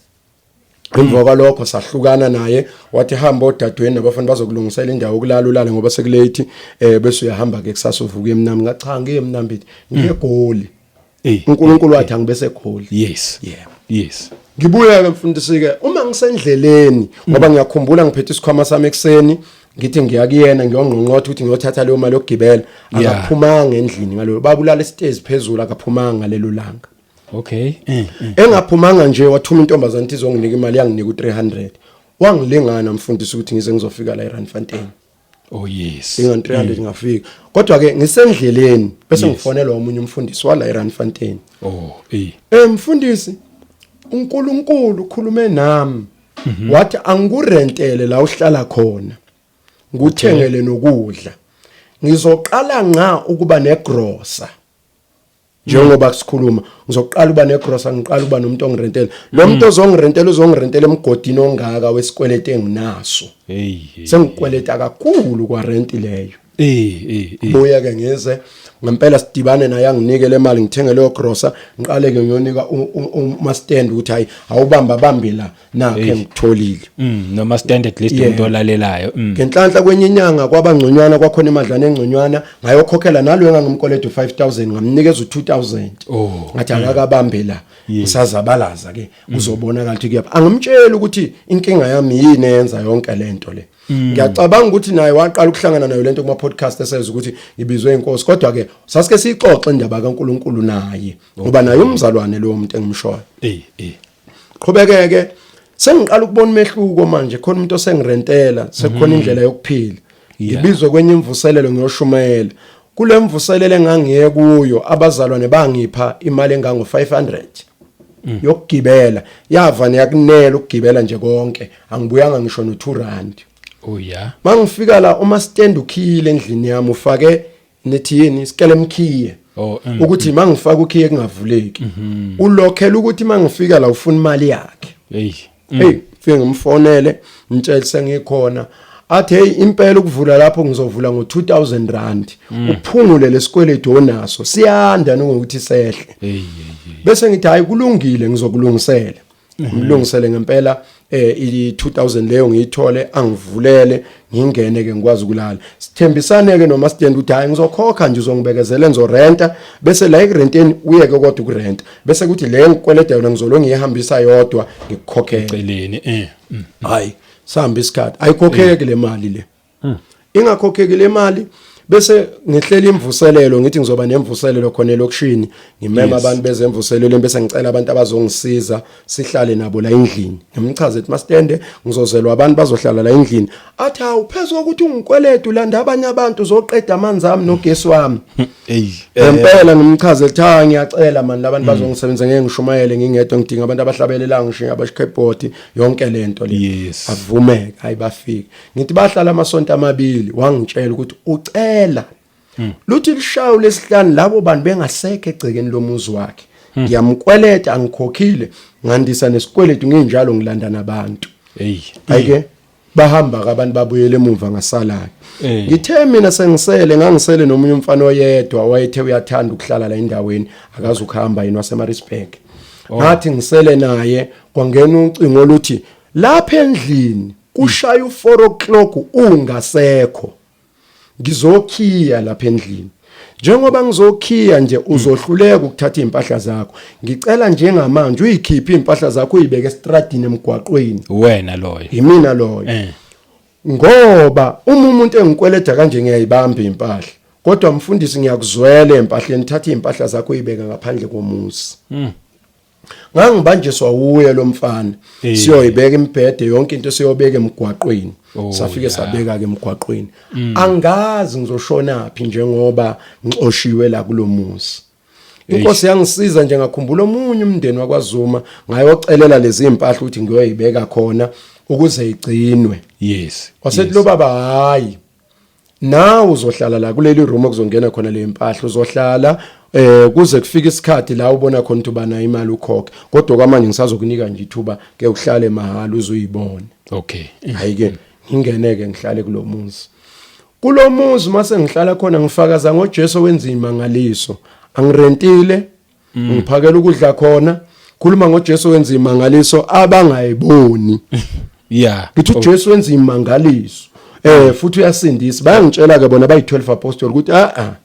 Emva kwalokho sahlukana naye, wathi hamba odadweni nabafana bazokulungisela indawo yokulala ulale ngoba sekulate, bese uyahamba ke kusasa uvuka eMnambithi. Ngathi cha, ngiye eMnambithi, ngiye eGoli. uNkulunkulu wathi angibese eGoli. Yebo. Ngibuya ke mfundisi ke, uma ngisendleleni, ngoba ngiyakhumbula ngiphethe isikhwama sami ekseni, ngithi ngiya kuyena ngiyongqongqotha ukuthi ngiyothatha leyo mali yokugibela. Akaphumanga endlini ngalelo, babulala isitezi phezulu, akaphumanga ngalelo langa. Engaphumanga nje, wathuma intombazane ukuthi izonginika imali, yanginika u300, wangilingana mfundisi ukuthi ngize ngizofika la eRandfontein. Oh yes. Inga 300 ngafika. Kodwa ke ngisendleleni bese ngifonelwa omunye umfundisi wala eRandfontein. Oh. Mfundisi, uNkulunkulu ukhulume nami. Wathi angikurentele la uhlala khona. Ngikuthengele nokudla. Ngizoqala nga ukuba negrosa. Njengoba sikhuluma ngizoqala uba negrosa, ngiqala uba nomuntu ongirentela. Lo muntu ozongirentela uzongirentela emgodini ongaka wesikweleti enginaso. Hey. Sengikweleta kakhulu kwa rent leyo. Eh. Buya ke ngize ngempela sidibane naye, anginike le mali, ngithenge leyo grosa, ngiqale ke ngiyonika uma stand ukuthi hayi, awubamba bambe la, nakhe ngitholile. Noma stand at least umuntu olalelayo. Ngenhlanhla kwenye inyanga kwaba ngconywana, kwakhona imadlana engconywana, ngayokhokhela nalo engangimkweleta u5000, ngamnikeza u2000. Ngathi akakabambe la, ngisazabalaza ke, kuzobonakala ukuthi kuyapha. Angimtsheli ukuthi inkinga yami yini eyenza yonke lento le. Ngiyacabanga ukuthi naye waqala ukuhlangana nayo lento kuma podcast, eseza ukuthi ngibizwe inkosi, kodwa ke sasike siyixoxe indaba kaNkuluNkulu naye, ngoba naye umzalwane lo muntu engimshoyo. Qhubekeke, sengiqala ukubona umehluko manje, khona umuntu osengirentela, sekukhona indlela yokuphila. Ngibizwe kwenye imvuselelo ngiyoshumayela. Kule mvuselelo engangiye kuyo, abazalwane bangipha imali engango 500 yokugibela, yava neyakunela ukugibela nje konke, angibuyanga ngisho no 2 rand. Mangifika la, uma stand ukhiyile endlini yami, ufake nethi yini isikele emkhiye ukuthi mangifaka ukhiye kungavuleki, ulokhela ukuthi mangifika la ufuna imali yakhe. Hey, fike ngimfonele, ngitshele sengikhona, athi hey, impela ukuvula lapho ngizovula ngo2000 rand, uphungule lesikweletu onaso, siyanda nokuthi sehle. Bese ngithi hayi, kulungile, ngizokulungisela, ngilungisele ngempela i2000 leyo ngiyithole, angivulele ngingene ke, ngikwazi ukulala. Sithembisane ke noma stand ukuthi hayi, ngizokhokha nje, uzongibekezela, ngizorenta, bese la ekurenteni uyeke kodwa ukurenta, bese kuthi le ngikweleda yona ngizolo ngiyihambisa yodwa, ngikukhokhele. Celeni. Hayi, sihamba isikhathi, ayikhokheki le mali le. Ingakhokheki le mali, bese ngihlela imvuselelo, ngithi ngizoba nemvuselelo khona elokishini, ngimema abantu bezemvuselelo, bese ngicela abantu abazongisiza sihlale nabo la endlini. Ngimchaze ukuthi masitende ngizozelwa abantu bazohlala la endlini. Athi hawu, phezulu ukuthi ungikweleta ulanda abanye abantu uzoqeda amanzi ami nogesi wami. Ngempela ngimchaze ukuthi ha, ngiyacela man, labantu bazongisebenza, ngeke ngishumayele ngingedwa, ngidinga abantu abahlabelelayo, ngisho abashikeyboard, yonke lento le. Avumeke, hayi, bafika. Ngithi bahlala amasonto amabili, wangitshela ukuthi ucela luthi lishayo lesihlanu labo bantu bengasekho egcekeni lomuzi wakhe, ngiyamkweleta, angikhokhile, ngandisa nesikweletu, nginjalo ngilanda nabantu. Ayike, bahamba ke abantu, babuyele emuva, ngasala. Ngithe mina sengisele, ngangisele nomunye umfana oyedwa wayethe uyathanda ukuhlala la endaweni, akazi ukuhamba yini, waseMaritzburg. Ngathi ngisele naye, kwangena ucingo oluthi lapha endlini kushaya u4 o'clock ungasekho, ngizokhiya lapha endlini. Njengoba ngizokhiya nje, uzohluleka ukuthatha impahla zakho. Ngicela njengamanje uyikhiphe impahla zakho, uyibeke estradini emgwaqweni. Wena loyo? Yimina loyo. Ngoba uma umuntu engikweleda kanje ngiyayibamba impahla, kodwa mfundisi ngiyakuzwela empahleni, thatha impahla zakho uyibeke ngaphandle komuzi. Ngangibanjiswa uye lo mfana, siyoyibeka imibhede, yonke into siyobeka emgwaqweni. Safike sabeka ke emgwaqweni. Angazi ngizoshona phi njengoba ngixoshiwe la kulomuzi. Inkosi yangisiza nje, ngakhumbula omunye umndeni wakwaZuma, ngayocelela lezi impahla ukuthi ngiyoyibeka khona ukuze igcinwe. Wasethi lo baba, hayi, nawe uzohlala la kuleli room okuzongena khona le impahla, uzohlala kuze kufike isikhathi la ubona khona ukuthi ubana imali ukhokhe, kodwa kwamanje ngisazokunika nje ithuba ke uhlale mahhala uzuyibone. Hayi ke, ngingene ke ngihlale kulomuzi. Kulomuzi mase ngihlala khona ngifakaza ngoJesu wenza imangaliso. Angirentile, ngiphakela ukudla khona. Khuluma ngoJesu wenza imangaliso abangayiboni. Ngithi uJesu wenza imangaliso. Futhi uyasindisa. Bayangitshela ke bona bayi 12 apostle ukuthi a a.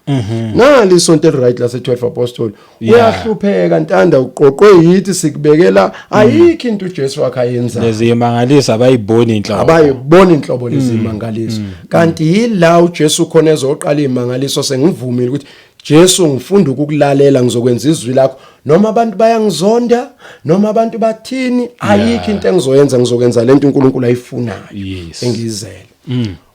Nali isonto eli right lase 12 apostle. Uyahlupheka ntanda, uqoqwe yithi, sikubekela, ayikho into uJesu wakhe ayenza. Lezi imangaliso abayiboni inhlobo. Abayibona inhlobo lezi imangaliso. Kanti yila uJesu khona ezoqala imangaliso, sengivumile ukuthi Jesu, ngifunda ukukulalela, ngizokwenza izwi lakho noma abantu bayangizonda noma abantu bathini, ayikho into engizoyenza, ngizokwenza lento uNkulunkulu ayifunayo engiyizele.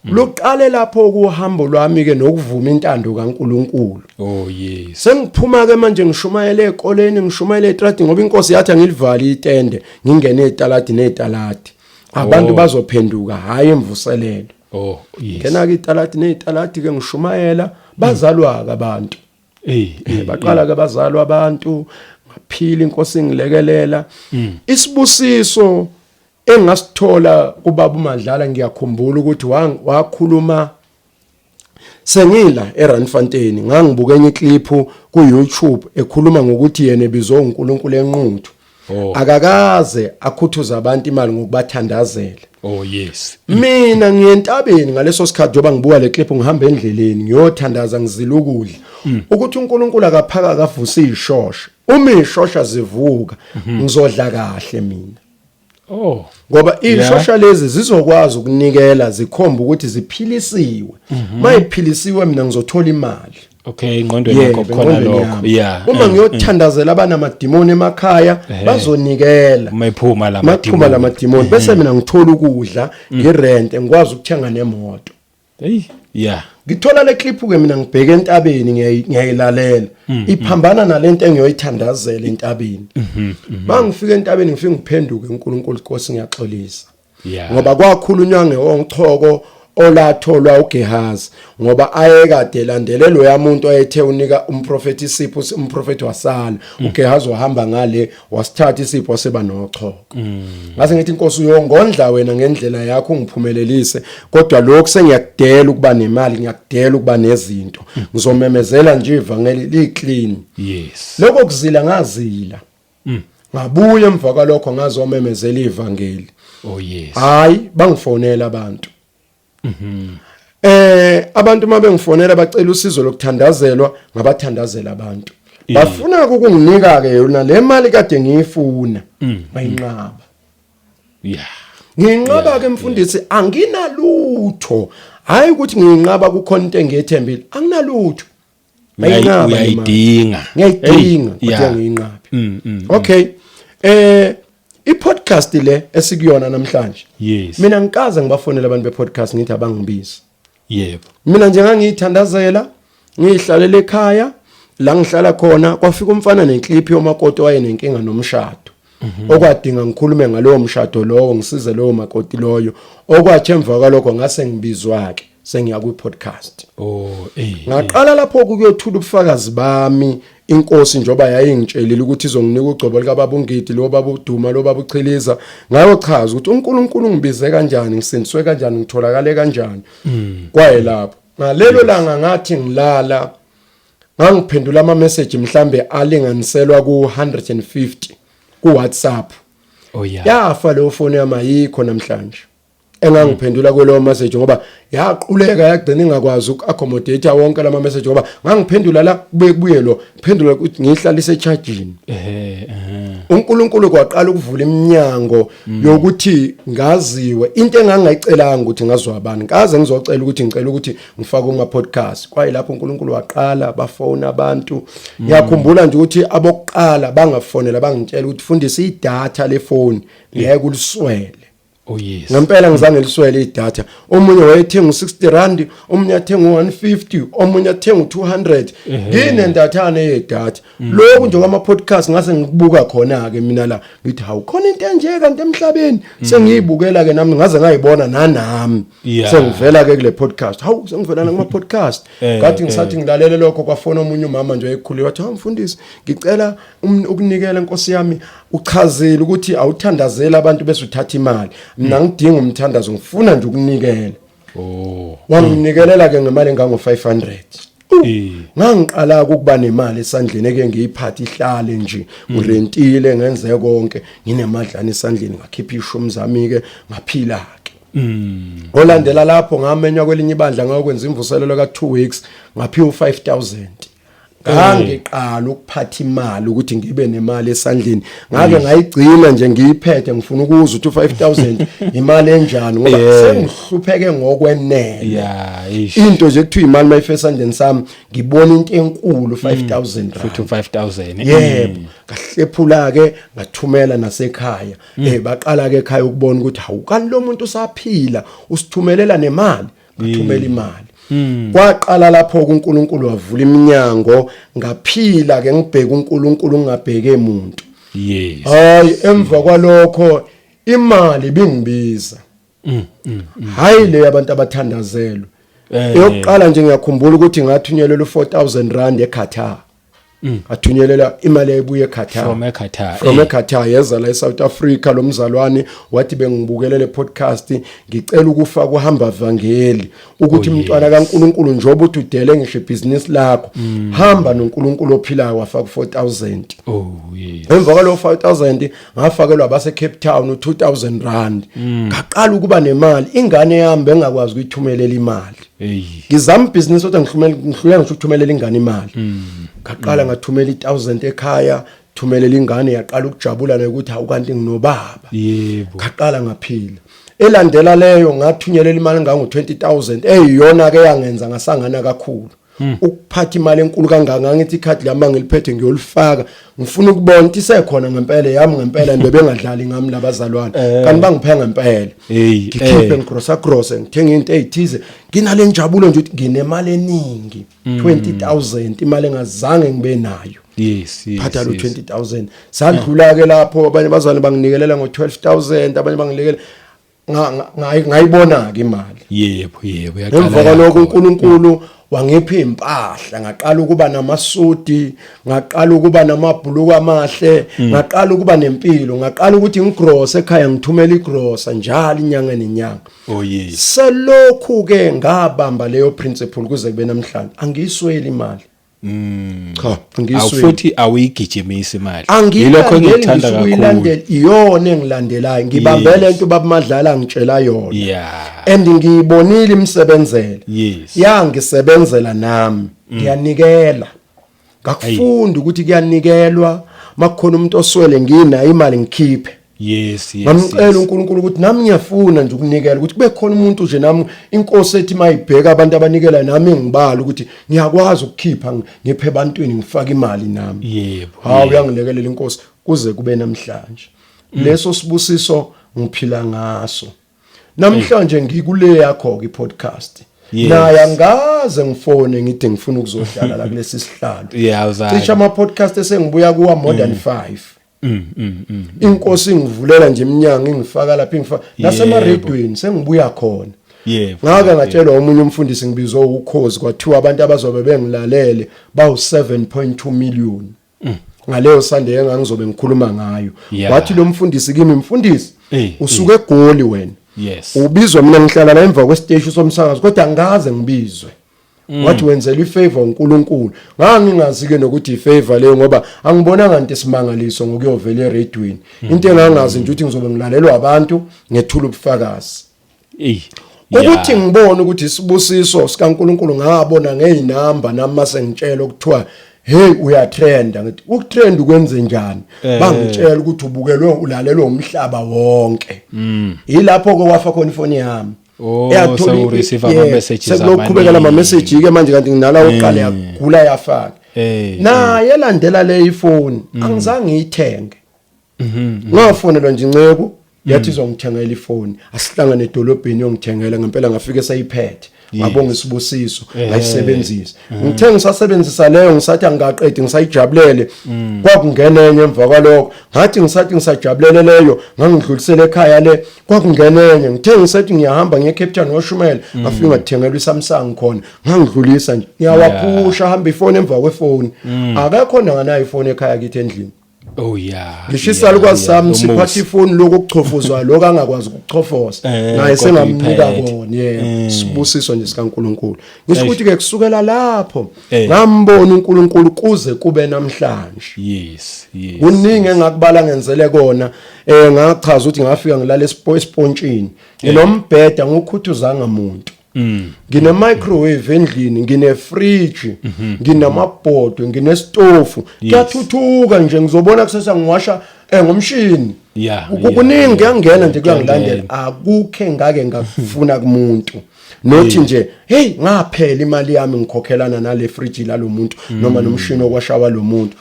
Luqale lapho kuhambo lwami ke nokuvuma intando kaNkulunkulu. Oh yes. Sengiphuma ke manje, ngishumayele ekoleni, ngishumayele etradi, ngoba inkosi yathi angilivali itende, ngingene etaladi netaladi. Abantu bazophenduka, hayi imvuselelo. Oh yes. Ngena ke italadi netaladi ke, ngishumayela, bazalwa ke abantu. Baqala ke bazalwa abantu, ngaphila, inkosi ngilekelela. Isibusiso engasithola kubaba uMadlala, ngiyakhumbula ukuthi wakhuluma sengila eRandfontein, ngangibuka enye iclip ku YouTube ekhuluma ngokuthi yena ebizwe uNkulunkulu eNquthu. Akakaze akhuthuza abantu imali ngokubathandazela. Oh yes. Mina ngiyentabeni ngaleso sikhathi, njengoba ngibuka le clip, ngihamba endleleni ngiyothandaza, ngizila ukudla, ukuthi uNkulunkulu akaphaka akavusa ishosha, uma ishosha zivuka ngizodla kahle mina. Ngoba ishosha lezi zizokwazi ukunikela, zikhomba ukuthi ziphilisiwe. Mayiphilisiwe, mina ngizothola imali. Okay, ingqondweni yakho khona engqondweni lokho. yami. Uma ngiyothandazela abanamadimoni emakhaya, bazonikela. Uma iphuma la maphuma lamadimoni, bese mina ngithola ukudla, ngirente, ngikwazi ukuthenga nemoto. Hey, yeah. Ngithola le clip ke mina, ngibheke entabeni, ngiyayilalela, iphambana nalento engiyoyithandazela entabeni. Mangifika entabeni, ngifike ngiphenduke, uNkulunkulu, Nkosi, ngiyaxolisa, ngoba kwakhulunywa ngeonchoko olatholwa uGehazi, ngoba ayekade elandele loya muntu ayethe unika umprofeti isipho, umprofeti wasala, uGehazi wahamba ngale wasithatha isipho, waseba nochoko. Ngase ngithi, inkosi, uyongondla wena ngendlela yakho, ungiphumelelise, kodwa lokhu sengiyakudela ukuba nemali, ngiyakudela ukuba nezinto, ngizomemezela nje ivangeli li clean. Lokho kuzila ngazila, ngabuya emva kwalokho ngazomemezela ivangeli. Oh yes. Hayi, bangifonela abantu. Abantu uma bengifonela bacela usizo lokuthandazelwa, ngabathandazela abantu. Bafuna ukunginika ke yona le mali kade ngiyifuna, bayinqaba. Ngiyinqaba ke mfundisi, anginalutho. Hayi ukuthi ngiyinqaba kukhona into engiyethembile, anginalutho. Bayinqaba le mali. Uyayidinga. Ngiyayidinga, Hey, kodwa ngiyinqabi. Okay. I-podcast le esikuyona namhlanje. Mina ngikaze ngibafonela abantu be-podcast ngithi abangibizi. Mina nje ngangiyithandazela, ngiyihlalela ekhaya la ngihlala khona, kwafika umfana neclip yomakoti wayenenkinga nomshado. Okwadinga ngikhulume ngalowo mshado lowo, ngisize lowo makoti loyo. Okwathi emva kwalokho ngase ngibizwa ke, sengiya kwi-podcast. Oh, eh. Ngaqala lapho ukuyothula ubufakazi bami, inkosi njoba yayingitshelile ukuthi izonginika ugcobo likaBaba uNgidi, lo baba uDuma, lo baba uChiliza, ngayochaza ukuthi uNkulunkulu ungibize kanjani, ngisindiswe kanjani, ngitholakale kanjani. Kwaye lapho ngalelo langa ngathi ngilala, ngangiphendula ama message mhlambe alinganiselwa ku 150 ku WhatsApp. Yafa leyo phone yami, ayikho namhlanje engangiphendula kulowo message, ngoba yaquleka, yagcina ingakwazi uku-accommodate wonke lama message, ngoba ngangiphendula la, kubuye kubuye lo, ngiphendula ukuthi ngihlalise echargini. Ehhe, ehhe. uNkulunkulu kwaqala ukuvula iminyango yokuthi ngaziwe, into engangayicelanga ukuthi ngazwa abantu, ngaze ngizocela ukuthi ngicela ukuthi ngifake kuma podcast. Kwaye lapho uNkulunkulu waqala bafona abantu. Ngiyakhumbula nje ukuthi abokuqala bangafonela bangitshela ukuthi, fundisa, idatha lefoni ngeke uliswele. Oh yes. Ngempela ngizange liswele idatha. Omunye wayethenga u60 rand, omunye athenga u150, omunye athenga u200, nginendathane yedatha. Lokhu nje kwama podcast ngase ngikubuka khona ke mina la, ngithi hawu, khona into enje kanti emhlabeni? Sengiyibukela ke nami, ngaze ngayibona nanami sengivela ke kule podcast. Hawu, sengivela kuma podcast. Ngathi ngisathi ngilalele lokho, kwafona omunye umama nje ekhulile, wathi, "Hawu mfundisi, ngicela ukunikela inkosi yami. Uchazile ukuthi awuthandazeli abantu bese uthatha imali. Mina ngidinga umthandazo, ngifuna nje ukunikela." Oh. Wanginikelela ke ngemali engango 500. Ngangiqala ukuba nemali esandleni eke ngiyiphathe ihlale nje, ngirentile, ngenze konke, nginemadlana esandleni, ngakhipha ishumi zami ke, ngaphila ke. Olandela lapho ngamenywa kwelinye ibandla, ngayokwenza imvuselelo ka 2 weeks, ngaphiwa 5000. Ngangiqala ukuphatha imali, ukuthi ngibe nemali esandleni, ngake ngayigcina nje ngiyiphethe, ngifuna ukuzwa ukuthi 5000 imali enjani, ngoba sengihlupheke ngokwenene. Yeah, ish. Into nje kuthiwa imali mayifika esandleni sami, ngibona into enkulu, 5000 Futhi rand. 5000. Yebo, ngahlephula ke, ngathumela nasekhaya. Baqala ke ekhaya ukubona ukuthi hawu, kanti lo muntu usaphila, usithumelela nemali. Ngathumela imali, kwaqala lapho uNkulunkulu wavula iminyango, ngaphila ke ngibheka uNkulunkulu, ngingabheke umuntu. Hayi, emva kwalokho imali bingibiza, hayi le abantu abathandazelwe. Eyokuqala nje, ngiyakhumbula ukuthi ngathunyelelwa u4000 rand eQatar, athunyelelwa imali ebuye eQatar. From eQatar. From eQatar, yeza la eSouth Africa. Lo mzalwane wathi, "Bengibukele le podcast, ngicela ukufa kuhamba vangeli ukuthi umntwana kaNkuluNkulu, njoba uthi udele ngisho ibhizinisi lakho, hamba noNkulunkulu ophilayo." Wafaka 4000. Emva kwalo 5000 ngafakelwa abase Cape Town u2000 rand. Ngaqala ukuba nemali. Ingane yami bengakwazi ukuyithumelela imali. Ngizama ibhizinisi kodwa ngihlumela, ngihluleka ngisho ukuthumelela ingane imali. Ngaqala ngathumela i1000 ekhaya, thumelela ingane, yaqala ukujabula nayo ukuthi hawu, kanti nginobaba. Ngaqala ngaphila. Elandela leyo ngathunyelela imali engango 20000, eyiyona ke yangenza ngasangana kakhulu. Ukuphatha imali enkulu kangaka, ngithi ikhadi lami ngiliphethe ngiyolifaka, ngifuna ukubona ukuthi isekhona ngempela yami ngempela, nje bengadlali ngami labazalwane, kanti bangiphe ngempela. Ngikhiphe, ngigrosa grosa, ngithenga into ezithize, nginale njabulo nje ukuthi nginemali eningi, 20000, imali engazange ngibe nayo. Phatha lo 20000. Sadlula ke lapho, abanye bazalwane banginikelela ngo 12000, abanye banginikela, ngayibona ke imali. Yebo yebo yaqala. Emva kwalokho uNkulunkulu wangipha impahla, ngaqala ukuba namasudi, ngaqala ukuba namabhuluku amahle, ngaqala ukuba nempilo, ngaqala ukuthi ngigrose ekhaya, ngithumela igrosa njalo inyanga nenyanga. Selokhu ke ngabamba leyo principle kuze kube namhlanje, angiyisweli imali. Cha, angiyisweli. Futhi awuyigijimisi imali. Yilokho Angiyilandeli. Engikuthanda Ngisho kakhulu. ukuyilandela, iyona engilandelayo, ngibambele into baba Madlala ngitshela yona. And ngiyibonile imsebenzela. Yangisebenzela nami, ngiyanikela. Ngakufunda ukuthi kuyanikelwa, makukhona umuntu oswele, nginayo imali, ngikhiphe. Ngamcela uNkulunkulu ukuthi nami ngiyafuna nje ukunikela, ukuthi kube khona umuntu nje nami inkosi ethi mayibheka abantu abanikela, nami ngibala ukuthi ngiyakwazi ukukhipha, ngiphe ebantwini, ngifake imali nami. Hawu, uyangilekelela inkosi kuze kube namhlanje. Leso sibusiso ngiphila ngaso. Namhlanje ngikule yakho ke podcast. Naye angaze ngifone ngithi ngifuna ukuzohlala la kulesi sihlalo. Awuzange. Cishe ama podcast esengibuya kuwa more than 5. Inkosi ingivulela nje iminyango, ingifaka lapha, ingifaka nasemaredweni sengibuya khona. Ngake ngatshelwa omunye umfundisi, ngibizwe ukhozi, kwathiwa abantu abazobe bengilalele bawu 7.2 million ngaleyo Sunday engangizobe ngikhuluma ngayo. Wathi lo mfundisi kimi, "Mfundisi, usuke eGoli wena." Ubizwa mina, ngihlala la emva kwesiteshi somsakazo, kodwa angikaze ngibizwe. Wathi, "Wenzela ifavor uNkulunkulu." Ngangingazi ke nokuthi ifavor leyo, ngoba angibonanga into esimangaliso ngokuyovela eredweni. Into engangazi nje ukuthi ngizobe ngilalelwa abantu, ngethula ubufakazi. Ukuthi ngibone ukuthi isibusiso sikaNkuluNkulu, ngabona ngeyinamba nami mase ngitshela ukuthiwa, "Hey, uyatrenda." Ngithi, "Ukutrend ukwenze njani?" Bangitshela ukuthi ubukelwe, ulalelwe umhlaba wonke. Yilapho ke wafa khona ifoni yami. Oh, Eyathola sewu-receive ama-messages sekulokuqhubeka amaningi. lama message ke manje, kanti nginala oqala yagula yafaka. Naye landela le ifoni, angizange ngiyithenge. Ngafonelwa nje inceku, yathi izongithengela ifoni, asihlangane edolobheni yongithengela. Ngempela ngafike seyiphethe, ngabonga isibusiso, ngayisebenzisa. Ngithe ngisasebenzisa leyo, ngisathi angikaqedi, ngisayijabulele, kwakungena enye emva kwalokho. Ngathi ngisathi ngisajabulele leyo, ngangidlulisela ekhaya le, kwakungena enye. Ngithe ngisathi ngiyahamba ngiye Cape Town ngoshumela, ngafika ngathengelwa iSamsung khona, ngangidlulisa nje, ngiyawaphusha, hamba ifoni emva kwefoni. Akekho nanganayo ifoni ekhaya kithi endlini. Oh yeah. Ngisho isalukazi sami siphatha ifoni lokho okuchofozwa lokho angakwazi ukuchofoza naye kodwa sengamnika uyiphethe. kona, yebo, sibusiso nje sikaNkuluNkulu. Ngisho ukuthi ke kusukela lapho Eh. ngambona uNkulunkulu kuze kube namhlanje. Yes. Kuningi engakubala ngenzele kona, ngachaza ukuthi ngafika ngilala esipontshini, nginombheda ngukhuthuzanga muntu. Ngine microwave endlini, ngine fridge, nginamabhodwe, nginestofu. Kuyathuthuka nje, ngizobona kusasa ngiwasha ngomshini. Kuningi kuyangena nje, kuyangilandela. Akukho engake ngakufuna kumuntu. Nothi nje hey, ngaphela imali yami ngikhokhelana nale fridge lalomuntu noma nomshini okwashawa lo muntu.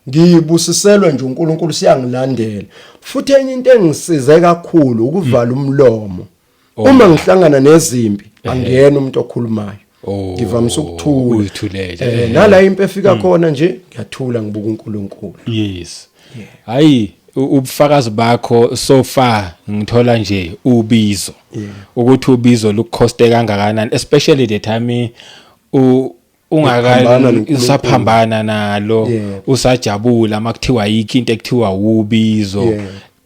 Ngibusiselwe nje uNkulunkulu, siyangilandela. Futhi enye into engisize kakhulu ukuvala umlomo. Uma ngihlangana nezimpi, angena umuntu okhulumayo. Ngivamise ukuthula. Uyithulele. Nala impi efika khona nje ngiyathula, ngibuka uNkulunkulu. Yes. Hayi, ubufakazi bakho so far ngithola nje ubizo. Ukuthi ubizo lukhoste kangakanani, especially the time u ungaka Uphambana noNkulunkulu. usaphambana nalo, usajabula makuthiwa yikho into ekuthiwa ubizo,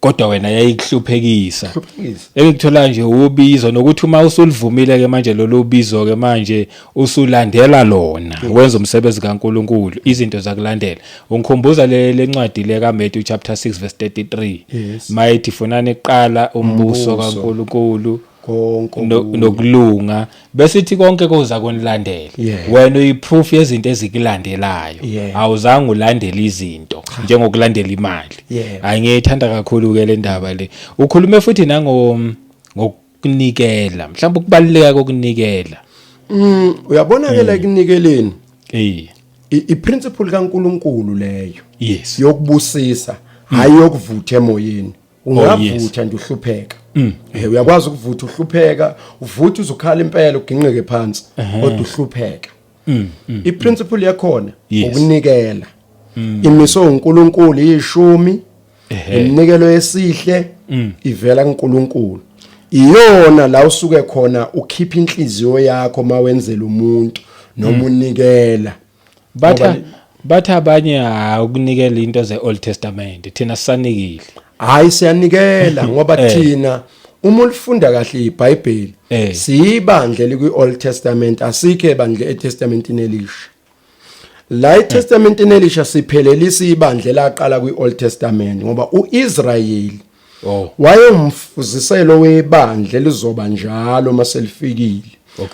kodwa wena yayikuhluphekisa. Hluphekisa. Engikuthola nje ubizo, nokuthi uma usulivumile ke manje lolu bizo ke manje usulandela lona, wenza umsebenzi kaNkuluNkulu, izinto zakulandela. Ungikhumbuza le lencwadi le kaMatthew chapter 6 verse 33, mayithi funani kuqala umbuso Umbuso. kaNkuluNkulu konke nokulunga, bese ithi konke kuza kunilandela. Wena uyiproof yezinto ezikulandelayo. Awuzange ulandele izinto njengokulandela imali. Hayi, ngiyithanda kakhulu ke le ndaba le. Ukhulume futhi nango ngokunikela, mhlawumbe ukubaluleka kokunikela. Uyabona ke la ekunikeleni, i-principle kaNkuluNkulu leyo yokubusisa, hayi yokuvutha emoyeni. Ungavutha nje uhlupheka. Uyakwazi ukuvutha uhlupheka, uvutha uzukhala impela, uginqeke phansi, kodwa uhlupheka. I-principle yakhona ukunikela. Imiso uNkulunkulu ishumi, iminikelo yesihle ivela kuNkulunkulu. Iyona la usuke khona ukhipha inhliziyo yakho mawenzela umuntu noma unikela. Batha bathi abanye, ha, ukunikela into ze Old Testament, thina sisanikile. Hayi, siyanikela ngoba thina uma ulifunda kahle iBhayibheli, siyibandla likwi Old Testament, asikho ebandla eTestamentini elisha. La eTestamentini elisha siphelelisa ibandla laqala kwi Old Testament, ngoba uIsrayeli wayengumfuziselo webandla elizoba njalo maselifikile.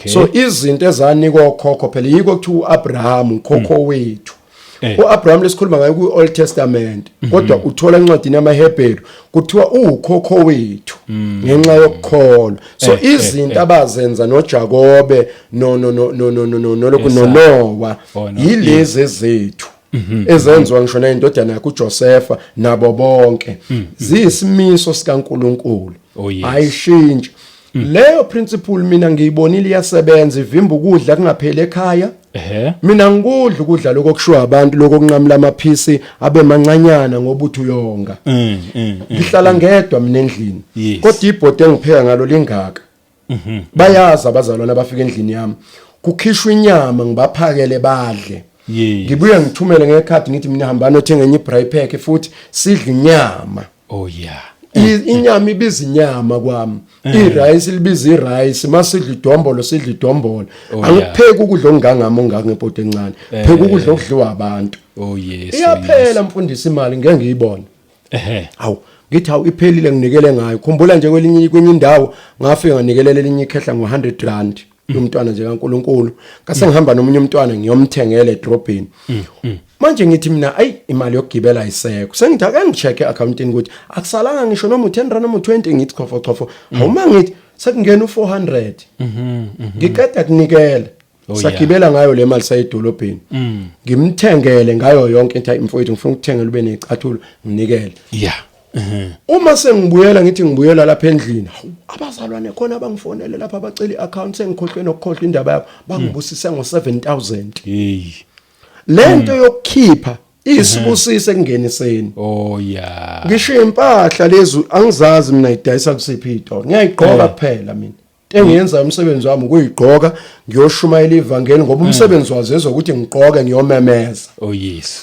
So izinto ezanikwa okhokho phela, yiko kuthiwa uAbraham ukhokho wethu. uAbraham lesikhuluma ngayo ku Old Testament, kodwa uthola encwadini yamaHebheru kuthiwa uwukhokho wethu ngenxa yokukholwa. So izinto abazenza noJakobe no no no no no no no noloku noNoah Oh, no. yilezi ezethu ezenziwa ngisho nendodana yakhe uJosepha nabo bonke, ziyisimiso sikaNkuluNkulu. Oh, yes. Ayishintshi leyo principle. Mina ngiyibonile iyasebenza, ivimba ukudla kungapheli ekhaya. Mina ngikudla ukudla lokho kushiwa abantu, lokho kunqamula amaphisi abe mancanyana ngoba uthi uyonga. Ngihlala ngedwa mina endlini, kodwa ibhodi engipheka ngalo lingaka. Bayazi abazalwane abafika endlini yami, kukhishwa inyama ngibaphakele badle. Ngibuye ngithumele ngekhadi, ngithi mina hambani othenga enye ibraai pack futhi sidle inyama. Inyama ibiza inyama kwami, irice libiza irice, masidla idombolo sidla idombolo. Angikupheki ukudla okungangami ongaka ngepoto encane, pheka ukudla okudliwa abantu. Iyaphela mfundisi imali, ngeke ngiyibone. Hawu, ngithi hawu, iphelile, nginikele ngayo. Khumbula nje kwelinye kwenye indawo ngafika nganikelela elinye ikhehla ngo100 rand, umntwana nje kaNkuluNkulu. Ngase ngihamba nomunye umntwana ngiyomthengela edrobheni. Manje ngithi mina ayi, imali yokugibela ayisekho. Sengithi ake ngicheck eaccountini ukuthi akusalanga ngisho noma u10 rand noma u20. Ngithi chofo chofo, awuma, ngithi sekungena u400, ngiqeda kunikela. Sagibela ngayo le mali sayidolobheni, ngimthengele ngayo yonke into. Mfowethu, ngifuna ukuthengela ube necathulo, nginikele. Uma sengibuyela, ngithi ngibuyela lapha endlini, hawu, abazalwane khona abangifonele lapha bacela iaccount, sengikhohlwe nokukhohlwa indaba yabo, bangibusise ngo7000. Hey. Lento yokukhipha isibusise ekungeniseni. Ngisho impahla lezi angizazi mina idayisa kusiphi itolo, ngiyayigqoka kuphela mina. Engiyenza umsebenzi wami ukuyigqoka ngiyoshumayela ivangeli, ngoba umsebenzi wazo ezokuthi ngigqoke ngiyomemeza.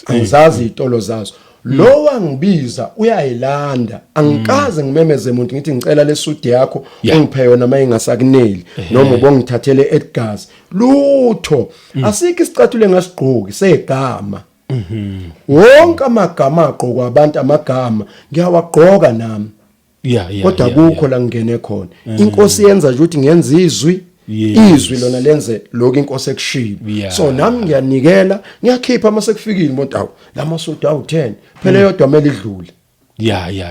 Angizazi izitolo zazo. Lo wangibiza uyayilanda. Angikaze ngimemeze umuntu ngithi ngicela lesudi yakho ungiphe yona mayingasakuneli noma ubongithathele Edgars. Lutho. Asikho isicathulo engasigqoki segama. Wonke amagama agqokwa abantu, amagama ngiyawagqoka nami. Kodwa kukho la ngingene khona. Inkosi yenza nje ukuthi ngenza izwi, izwi lona lenze lokhu inkosi ekushilo. So nami ngiyanikela, ngiyakhipha mase kufikile umuntu, awu lamasudi awu 10 phela, eyodwa kumele idlule.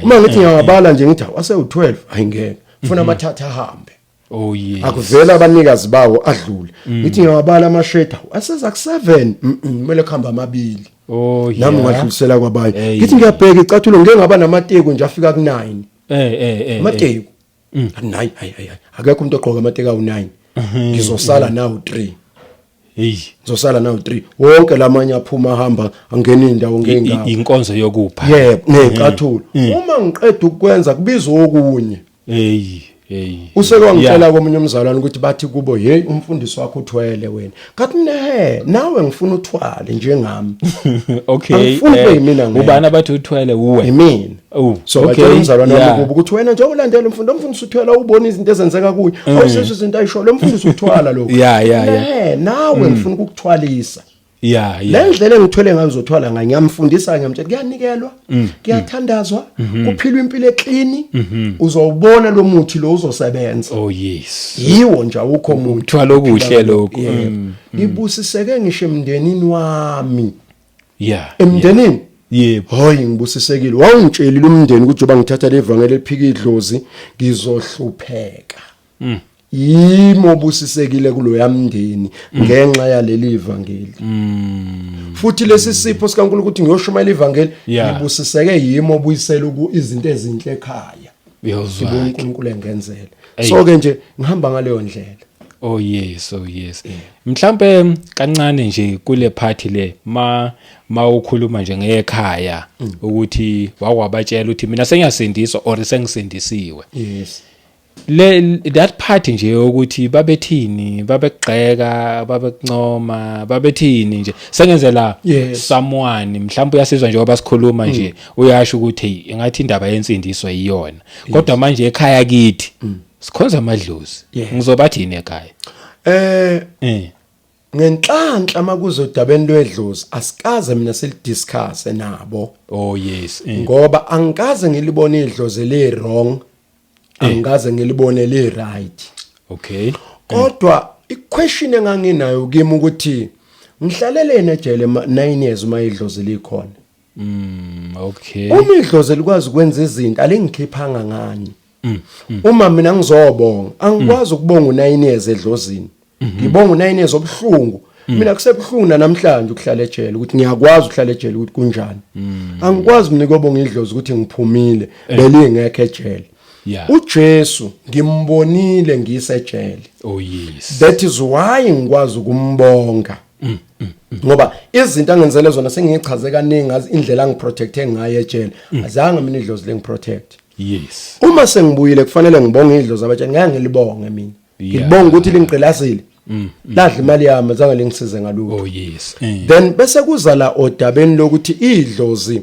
Uma ngithi ngiyawabala nje, ngithi awu ase u12, ayingeke, funa amathatha ahambe. Akuvela abanikazi bawo, adlule. Ngithi ngiyawabala amashedi, awu aseza ku7, kumele kuhamba amabili. Nami ngadlulisela kwabanye. Ngithi ngiyabheka icathulo, ngeke ngaba namateki nje afika ku9. Amateki hayi hayi hayi, akekho umuntu ogqoka amateki awu9, ngizosala nawo 3. Ngizosala nawo 3, wonke lamanye aphuma, ahamba, angena indawo ngengawo. Inkonzo yokupha. Yebo, nezicathulo. Uma ngiqeda ukwenza, kubizwa okunye. Hey hey. Useke wangitshela komunye umzalwane ukuthi bathi kubo, "Hey, umfundisi wakho uthwele wena." Kathi nehe, nawe ngifuna uthwale njengami. Angifuni ube yimina ngedwa. Ubani abathi uthwele uwe? Yimina. So batshela umzalwane wami kubo ukuthi wena nje ulandela umfundo, umfundisi uthwela, ubona izinto ezenzeka kuye, awusizwe izinto ayisho lo mfundisi, uthwala lokho. Nawe ngifuna ukukuthwalisa. Le ndlela engithwele ngayo uzothwala ngayo. Ngiyamfundisa, ngiyamtshela kuyanikelwa, kuyathandazwa, kuphilwa impilo eclean. Uzowubona lo muthi lo uzosebenza. Yiwo nje, awukho umuntu. Ukuthwala okuhle lokho. Yebo. Ngibusiseke ngisho emndenini wami. Emndenini. Hayi, ngibusisekile. Wawungitshelile umndeni ukuthi njengoba ngithatha levangeli eliphika idlozi ngizohlupheka. Yimo obusisekile kuloya mndeni ngenxa yaleli ivangeli. Futhi lesi sipho sikaNkulunkulu ukuthi ngiyoshumayela ivangeli, ngibusiseke yimo obuyisela ku izinto ezinhle ekhaya. Uyozwa. Ngibona uNkulunkulu engenzela. So ke nje ngihamba ngaleyo ndlela. Oh yes. Mhlambe kancane nje kule party le, ma ukhuluma nje ngekhaya ukuthi wakwabatshela ukuthi mina sengiyasindiswa or sengisindisiwe. Le that part nje ukuthi babethini, babegxeka, babekuncoma, babethini nje, sengenzela someone mhlawumbe uyasizwa njengoba sikhuluma nje, uyasho ukuthi hey, engathi indaba yensindiso iyona, kodwa manje ekhaya kithi sikhonza amadlozi, ngizobathini ekhaya? Ngenhlanhla makuzodabeni lwedlozi asikaze mina silidiscuss nabo. Ngoba angikaze ngilibone idlozi li wrong, angikaze ngilibone li right. Kodwa iquestion enganginayo kimi ukuthi ngihlalelene ejele 9 years uma idlozi likhona? Uma idlozi likwazi ukwenza izinto, alingikhiphanga ngani? Uma mina ngizobonga, angikwazi ukubonga u9 years edlozini, ngibonga u9 years obuhlungu. Mina kusebuhlungu namhlanje ukuhlala ejele, ukuthi ngiyakwazi ukuhlala ejele ukuthi kunjani. Angikwazi mina ukubonga idlozi ukuthi ngiphumile belingekho ejele. UJesu ngimbonile ngisejele. That is why ngikwazi ukumbonga, ngoba izinto angenzele zona sengiyichaze kaningi, ngazi indlela angiprotecte ngayo ejele. Azange mina idlozi lengiprotect. Uma sengibuyile kufanele ngibonge idlozi abatsheni, ngeke ngilibonge mina. Ngibonga ukuthi lingigqilazile, ladla imali yami, azange lingisize ngalutho. Then bese kuza la odabeni lokuthi idlozi,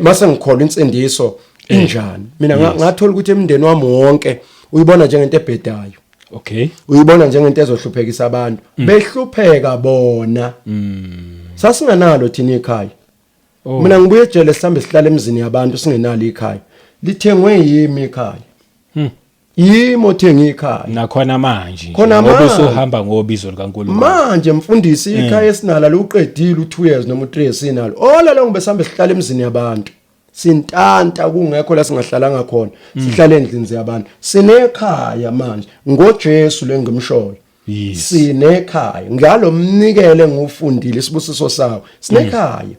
mase ngikholwa insindiso injani. Mina ngathola ukuthi emndeni wami wonke uyibona njengento ebhedayo, uyibona njengento ezohluphekisa abantu, behlupheka bona. Sasinganalo thina ikhaya. Mina ngibuye ejele sihambe sihlala emzini yabantu, singenalo ikhaya, lithengwe yimi ikhaya. Yimi othenga ikhaya. Nakhona manje nje, Khona ngoba manje. usuhamba ngobizo likaNkulunkulu. Manje mfundisi, ikhaya esinalo luqedile u2 years noma u3 years sinalo. All along besambe sihlala emzini yabantu, sintanta, kungekho la singahlalanga khona, sihlala endlini yabantu. Sinekhaya manje ngoJesu lengimshoyo. Sinekhaya ngalomnikele ngufundile isibusiso sawo, sinekhaya.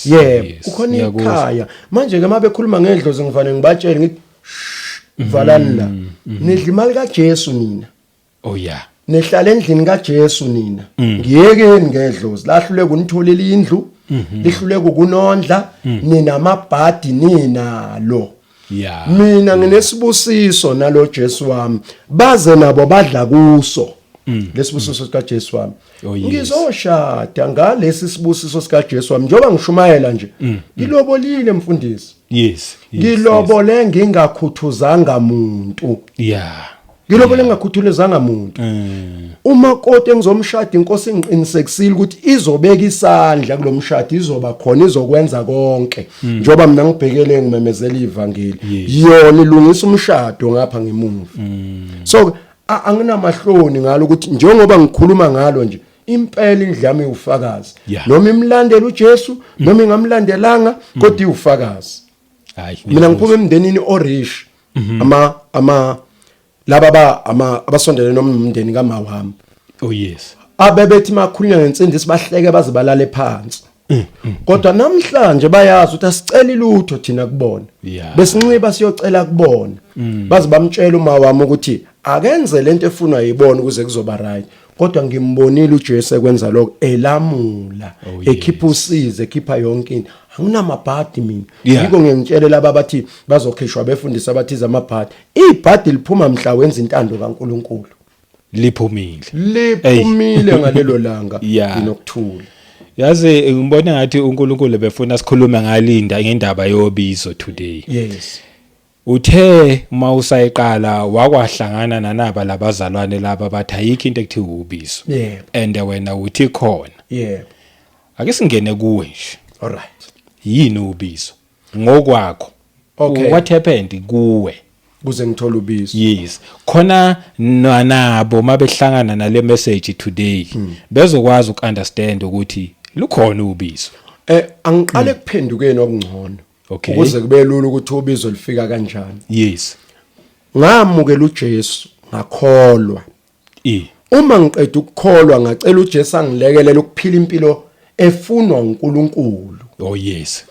Yebo. Kukhona Ngiyakuzwa. ikhaya manje ke. Mabekhuluma ngedlozi ngifanele ngibatshele ngithi, "Shh, valani la, nidla imali kaJesu nina." Nihlala endlini kaJesu nina, ngiyekeni ngedlozi, lahluleka unitholele indlu, lihluleka ukunondla, ninamabhadi ninalo. Mina nginesibusiso nalo Jesu wami, baze nabo badla kuso. Lesibusiso sika Jesu wami. Oh, yes. Ngizoshada ngalesi sibusiso sika Jesu wami njengoba ngishumayela nje. Ngilobolile mfundisi. Yes. Ngilobole ngingakhuthuzanga muntu. Ngilobole ngingakhuthulezanga muntu. Umakoti engizomshada, inkosi ingiqinisekisile ukuthi izobeka isandla kulomshado, izoba khona, izokwenza konke njengoba mina ngibhekele ngimemezela ivangeli. Yona ilungisa umshado ngapha ngemuva. So anginamahloni ngalo ukuthi njengoba ngikhuluma ngalo nje, impela indlu yami iwufakazi. Noma imlandela uJesu noma ingamlandelanga, kodwa iwufakazi. Hayi. Mina ngiphuma emndenini orich, ama laba ba ama abasondelene nomndeni kamawami. Oh yes. Abebethi makhulunywa ngensindiso bahleke baze balale phansi, kodwa namhlanje bayazi ukuthi asiceli lutho thina kubona. Besinxiba siyocela kubona, baze bamtshela uma wami ukuthi akenze lento efunwa yibona ukuze kuzoba right, kodwa ngimbonile uJesu ekwenza lokho, elamula, ekhipha usize, ekhipha yonke into. Anginamabhadi mina. Yiko ngiyengitshele laba abathi bazokhishwa befundisa abathize amabhadi, ibhadi liphuma mhla wenza intando kaNkuluNkulu. Liphumile. Liphumile ngalelo langa. Nginokuthula. Yazi ngibona ngathi uNkulunkulu befuna sikhulume ngalinda ngendaba yobizo today. Uthe uma usayiqala wakwahlangana nanaba labazalwane laba bathi ayikho into ekuthiwa ubizo. And wena uthi khona. Ake singene kuwe nje. All right. Yini ubizo ngokwakho? What happened kuwe? Kuze ngithole ubizo. Yes, khona nabo mabehlangana nale message today bezokwazi ukunderstand ukuthi lukhona ubizo. Angiqale kuphendukeni okungcono. Ukuze kube lula ukuthi ubizo lifika kanjani. Ngamukela uJesu, ngakholwa. Uma ngiqeda ukukholwa, ngacela uJesu angilekelele ukuphila impilo efunwa uNkulunkulu. Oh yes.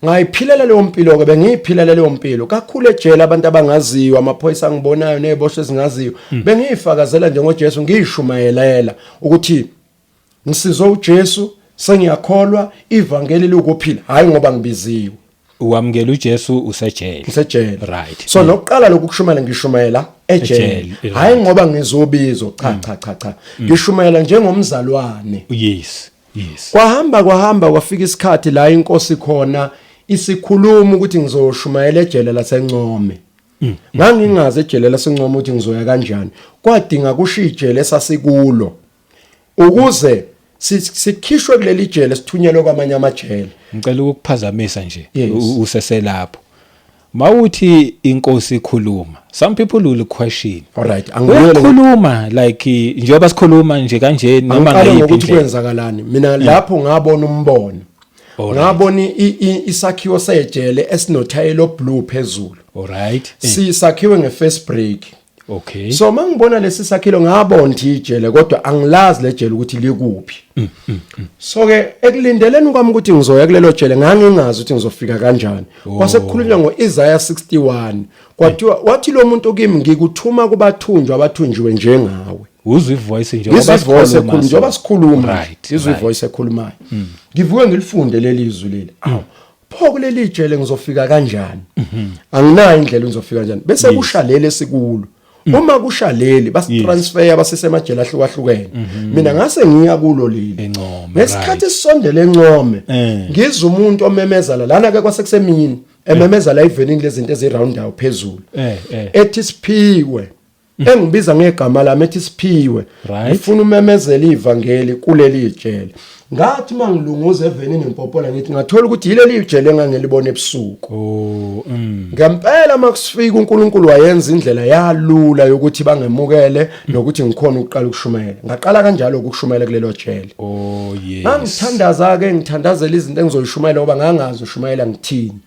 Ngayiphilela leyo mpilo ke, bengiyiphilela leyo mpilo kakhulu ejele, abantu abangaziyo, amaphoyisa angibonayo neziboshwe ezingaziyo, bengiyifakazela njengoJesu, ngiyishumayelela ukuthi ngisizwe uJesu, sengiyakholwa ivangeli liwukuphila, hayi ngoba ngibiziwe. Uwamukela uJesu usejele. Ngisejele. So nokuqala lokhu kushumayela, ngishumayela ejele. Ejele, right. Hayi ngoba ngizobizo, cha cha cha cha, ngishumayela njengomzalwane. Yes. Kwahamba kwahamba, kwafika isikhathi la inkosi khona isikhuluma ukuthi ngizoshumayela ejele laseNcome. Ngangingazi ejele laseNcome ukuthi ngizoya kanjani. Kwadinga kusho ijele esasikulo ukuze sikhishwe kuleli jele sithunyelwe kwamanye amajele. Ngicela ukukuphazamisa nje. Yes. Useselapho. Mawuthi inkosi ikhuluma, some people will question. All right, angibuyele. Uyakhuluma like njengoba sikhuluma nje kanje noma Angiqale ngayiphi ngokuthi indlela? Kwenzakalani mina lapho ngabona umbono. Ngabona isakhiwo sejele esinothayelo blue phezulu. All right. Sisakhiwe nge-first break. So mangibona lesi sakhilo ngabona ukuthi ijele, kodwa angilazi lejele ukuthi likuphi. So ke ekulindeleni kwami ukuthi ngizoya kulelo jele, ngangingazi ukuthi ngizofika kanjani. Kwase kukhulunywa ngoIsaiah 61, kwathiwa, wathi lo muntu kimi, "Ngikuthuma kubathunjwa abathunjiwe njengawe." Uzwe ivoice nje. Ngizwe ivoice ekhuluma njengoba sikhuluma. Ngizwe ivoice ekhulumayo. Ngivuke ngilifunde leli izwi leli. Awu, pho kuleli jele ngizofika kanjani? Anginayo indlela ngizofika kanjani. Bese kusha leli esikulo. Uma kusha leli basitransfer basesemajele ahlukahlukene. Mina ngase ngiya kulo leli. ENcome. Ngesikhathi sisondele eNcome, ngizwe umuntu omemeza la, lana ke kwase kusemini, ememeza la ivenini lezinto eziroundayo phezulu. Ethi Siphiwe, engibiza ngegama lami, ethi Siphiwe, ngifuna umemezela ivangeli kuleli jele. Ngathi mangilunguza evenini ngipopola, ngithi ngathola ukuthi yileli jele engangelibona ebusuku. Ngempela makusifika uNkulunkulu wayenza indlela yalula yokuthi bangemukele nokuthi ngikhona ukuqala ukushumayela. Ngaqala kanjalo ukushumayela kulelo jele. Oh yes. Ngangithandaza ke, ngithandazela izinto engizoyishumayela, ngoba ngangazi ushumayela ngithini,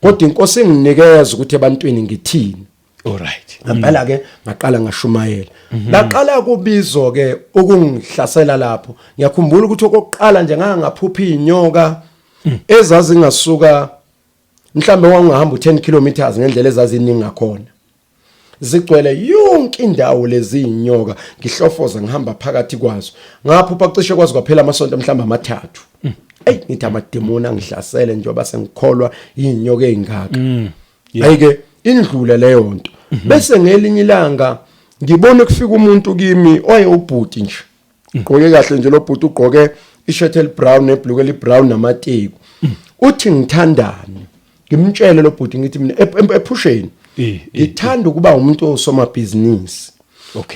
kodwa inkosi inginikeza ukuthi ebantwini ngithini. All right. Ngempela ke ngaqala ngashumayela. Laqala kubizo ke ukungihlasela lapho. Ngiyakhumbula ukuthi okokuqala nje ngake ngaphupha inyoka ezazingasuka mhlambe wangihamba u10 kilometers ngendlela ezaziningi ngakhona. Zigcwele yonke indawo lezi inyoka, ngihlofoza ngihamba phakathi kwazo. Ngaphupha cishe kwazi kwaphela amasonto mhlambe amathathu. Ey, ngithi amademoni angihlasele njengoba sengikholwa inyoka ezingaka. Ayike indlule leyo nto. Bese ngelinye ilanga Ngibone kufika umuntu kimi oye ubhuti nje, ugqoke kahle nje lo bhuti, ugqoke ishirt elibrown nebhluku elibrown namateki. Uthi ngithandani? Ngimtshele lo bhuti, ngithi mina ephusheni ngithanda ukuba umuntu osomabhizinisi.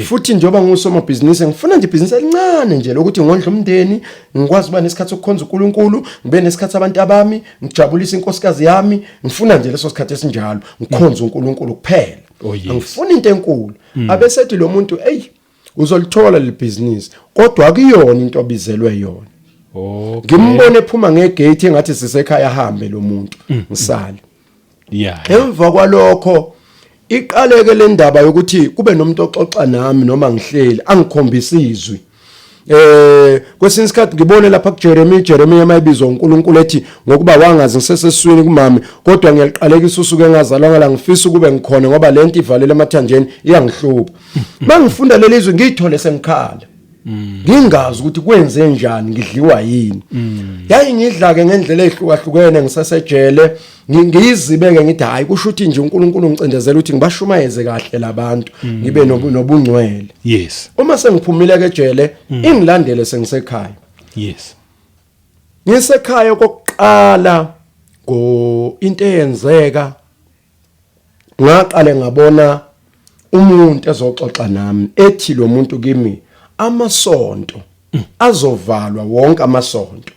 Futhi njengoba ngusomabhizinisi, ngifuna nje ibhizinisi elincane nje lokuthi ngondle umndeni, ngikwazi ukuba nesikhathi sokukhonza uNkulunkulu, ngibe nesikhathi abantu abami, ngijabulise inkosikazi yami. Ngifuna nje leso sikhathi esinjalo, ngikhonze uNkulunkulu kuphela. Angifuni into enkulu. Abesethi lo muntu, "Ey, uzolithola leli bhizinisi, kodwa akuyona into obizelwe yona." Ngimbone ephuma ngegate, engathi sisekhaya, ahambe lo muntu, ngisale. Emva kwalokho iqaleke le ndaba yokuthi kube nomuntu oxoxa nami noma ngihleli, angikhombisa izwi. Kwesinye isikhathi ngibone lapha kuJeremiah, Jeremiah mayibizwa uNkulunkulu ethi, "Ngokuba wangazi ngiseseswini kumami, kodwa ngiyaliqalekisa usuku engazalwa ngala, ngifisa ukube ngikhona, ngoba lento ivalele emathanjeni, iyangihlupha." Mangifunda leli zwi, ngiyithole sengikhala, ngingazi ukuthi kwenze njani, ngidliwa yini. Yayi ngidla ke ngendlela ezihlukahlukene ngisesejele. Ngiyizibeke ngithi, hayi, kusho ukuthi nje uNkulunkulu ngicindezela ukuthi ngibashumayeze kahle labantu, ngibe nobungcwele. Uma sengiphumile ke ejele, ingilandele sengisekhaya. Ngisekhaya kokuqala, ngo into eyenzeka, ngaqale ngabona umuntu ezoxoxa nami, ethi lo muntu kimi, amasonto azovalwa wonke amasonto,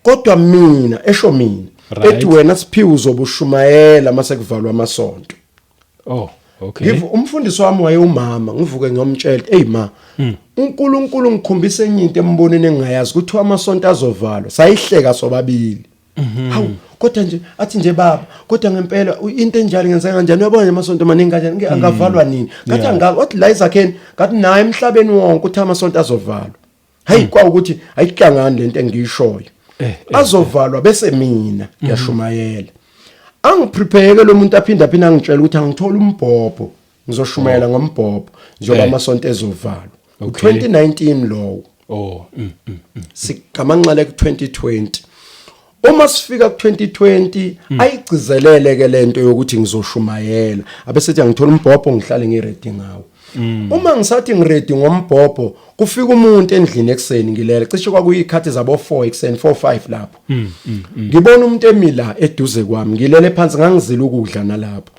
kodwa mina, esho mina, ethi, "Wena Siphiwe, uzobushumayela mase kuvalwa amasonto." Oh, okay. Ngivu umfundisi wami wayewumama, ngivuke ngiyomtshela, "Hey ma, uNkulunkulu ngikhombisa enye into embonweni engingayazi, kuthiwa amasonto azovalwa." Sayihleka sobabili. Hawu, kodwa nje athi nje, "Baba, kodwa ngempela into enjalo ngenzeka kanjani? Uyabona nje amasonto maningi kanjani, angavalwa nini?" Ngathi, "Angazi." Wathi, "La ezakheni." Ngathi, "Naye emhlabeni wonke uthi amasonto azovalwa." Hayi, kwawukuthi ayihlangani lento engiyishoyo. Azovalwa bese mina ngiyashumayela. Angiprepare lo muntu, aphinda aphinda angitshela ukuthi angithola umbhobho, ngizoshumayela ngombhobho njengoba amasonto ezovalwa. U2019 lowo. Sigamanxele ku2020. Uma sifika ku2020, ayigcizelele ke lento yokuthi ngizoshumayela, abesethi angithola umbhobho, ngihlale ngiready ngawo. Uma ngisathi ngiready ngombhobho, kufika umuntu endlini ekseni ngilele, cishe kwakuyikhathi zabo 4 ekseni, 4 5 lapho. Ngibona umuntu emila eduze kwami, ngilele phansi, ngangizila ukudla nalapho.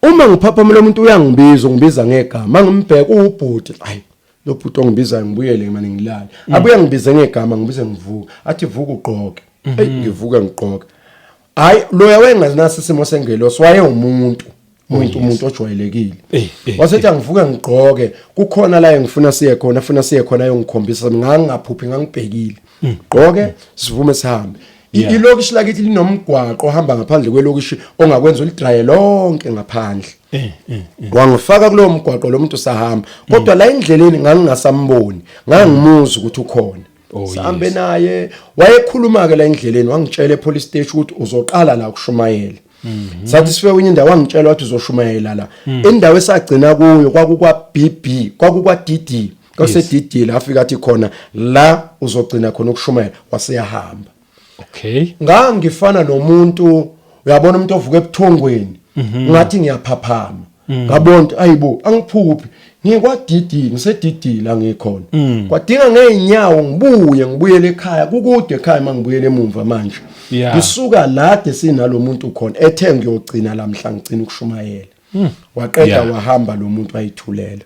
Uma ngiphaphama, lo muntu uyangibiza, ungibiza ngegama. Ngimbheka, ubhuti. Hayi, lo bhuti ongibizayo, ngibuyele manje ngilale. Abuye ngibize ngegama, ngibize, ngivuka, athi, "Vuka ugqoke." Hey, ngivuka ngigqoke. Hayi, loya wayengazinasi isimo sengelosi, wayewumuntu umuntu ojwayelekile. Wasethi angivuke ngigqoke, kukhona la engifuna siye khona, afuna siye khona, ayongikhombisa. Ngangingaphuphi, ngangibhekile. Gqoke, sivume, sihambe. Ilokishi lakithi linomgwaqo ohamba ngaphandle kwelokishi, ongakwenza ulidraye lonke ngaphandle. Wangifaka kulowo mgwaqo lo muntu, sahamba, kodwa la endleleni ngangingasamboni, ngangimuza ukuthi ukhona. Sihambe naye, wayekhuluma ke la endleleni, wangitshela epolice station ukuthi uzoqala la ukushumayela. Sathi sifike kwenye indawo, wangitshela, wathi uzoshumayela la. Indawo esagcina kuyo kwakukwa BB, kwakukwa DD, kwase DD la afika athi khona la uzogcina khona ukushumayela, waseyahamba. Ngangifana nomuntu, uyabona umuntu ovuka ebuthongweni, ngathi ngiyaphaphama, ngabona ukuthi ayibo, angiphuphi, ngikwa DD, ngise DD la ngikhona. Kwadinga ngeenyawo ngibuye, ngibuyele ekhaya, kukude ekhaya mangibuyele emumva manje. Ngisuka la de sinalomuntu khona ethe ngiyogcina la mhla ngicina ukushumayela. Waqeda, wahamba lo muntu, wayithulela.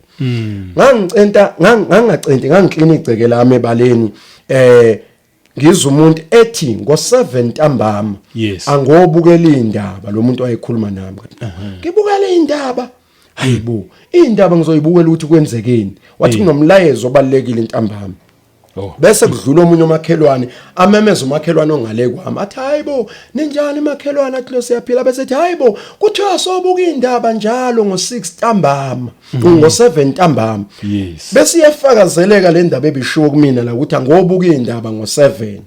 Ngangicenta, ngangacenti, ngangiklina igceke lami ebaleni, ngizwa umuntu ethi ngo7 ntambama angobukela indaba. Lo muntu wayekhuluma nami, ngibukela indaba. Hayibo, indaba ngizoyibukela ukuthi kwenzekeni? Wathi kunomlayezo obalekile ntambama. Bese kudlula omunye umakhelwane, amemeza umakhelwane ongale kwami, athi, "Hayibo, ninjani makhelwane?" Athi lo, "Siyaphila." Bese ethi, "Hayibo, kuthiwa sobuka indaba njalo ngo6 ntambama, ngo7 ntambama." Bese iyafakazeleka le ndaba ebishiwo kumina la ukuthi angobuka indaba ngo7.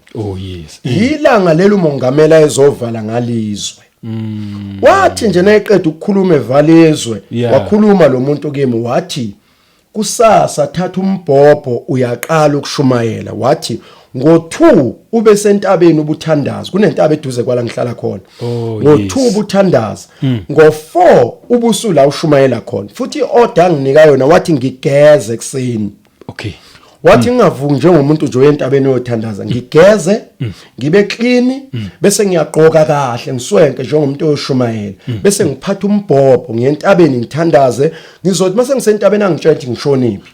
Yilanga lelo umongameli ezovala ngalizwe. Wathi nje nayiqeda ukukhuluma evalezwe, wakhuluma lo muntu kimi, wathi, "Kusasa thatha umbhobho, uyaqala ukushumayela." Wathi Ngo2 ube sentabeni ubuthandaza, kunentaba eduze kwala ngihlala khona. Ngo2 ubuthandaza, ngo4 ubusula ushumayela khona. Futhi iorder anginika yona, wathi ngigeze ekseni. Wathi ngingavuki njengomuntu nje oyentabeni oyothandaza, ngigeze, ngibe clean, bese ngiyagqoka kahle, ngiswenke njengomuntu oyoshumayela, bese ngiphatha umbhobho ngiyentabeni ngithandaze. Ngizothi mase ngisentabeni angitshela ukuthi ngishoniphi.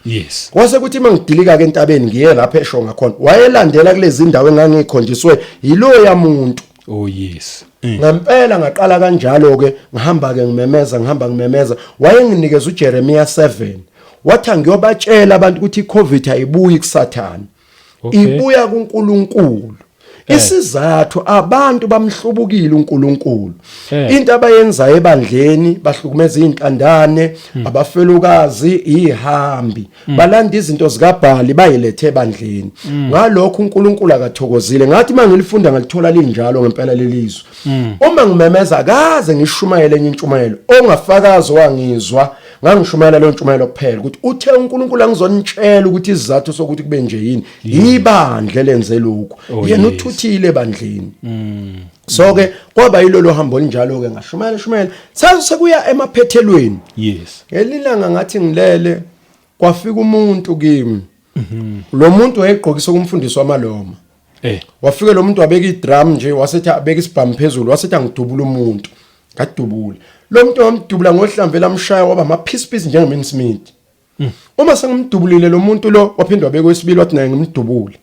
Kwase kuthi mangidilika ke entabeni ngiye lapha esho ngakhona, wayelandela kulezi ndawo engangikhonjiswe yiloya muntu. Oh yes. Ngempela ngaqala kanjalo ke, ngihamba ke ngimemeza, ngihamba ngimemeza. Wayenginikeza uJeremiah 7, wathi angiyobatshela abantu ukuthi iCovid ayibuyi kuSathane, ibuya kuNkulunkulu. Isizathu abantu bamhlubukile uNkulunkulu. Into abayenzayo ebandleni, bahlukumeza izintandane, abafelokazi, ihambi, balanda izinto zikaBhali bayilethe ebandleni. Ngalokho uNkulunkulu akathokozile. Ngathi mangilifunda ngalithola linjalo ngempela lelizwe. Uma ngimemeza kaze ngishumayele enye intshumayelo, ongafakazi wangizwa ngangishumayela leyo ntshumayelo kuphela, ukuthi uthe uNkulunkulu angizonitshela ukuthi isizathu sokuthi kube nje yini, ibandla lenze lokhu. Yena uthuthile ebandleni. So ke kwaba yilolo hambo olunjalo ke, ngashumayela shumayela sekuya emaphethelweni. Ngelilanga ngathi ngilele, kwafika umuntu kimi. Lo muntu wayegqokisa kumfundisi wamaloma. Wafika lo muntu wabeka idrum nje, wasethi abeka isibhamu phezulu, wasethi angidubula umuntu. Ngadubula lo muntu, wamdubula ngohlamvu lamshaya waba ama piece piece njenge-mincemeat. Uma sengimdubulile lo muntu lo, waphinde wabeka wesibili, wathi naye ngimdubule.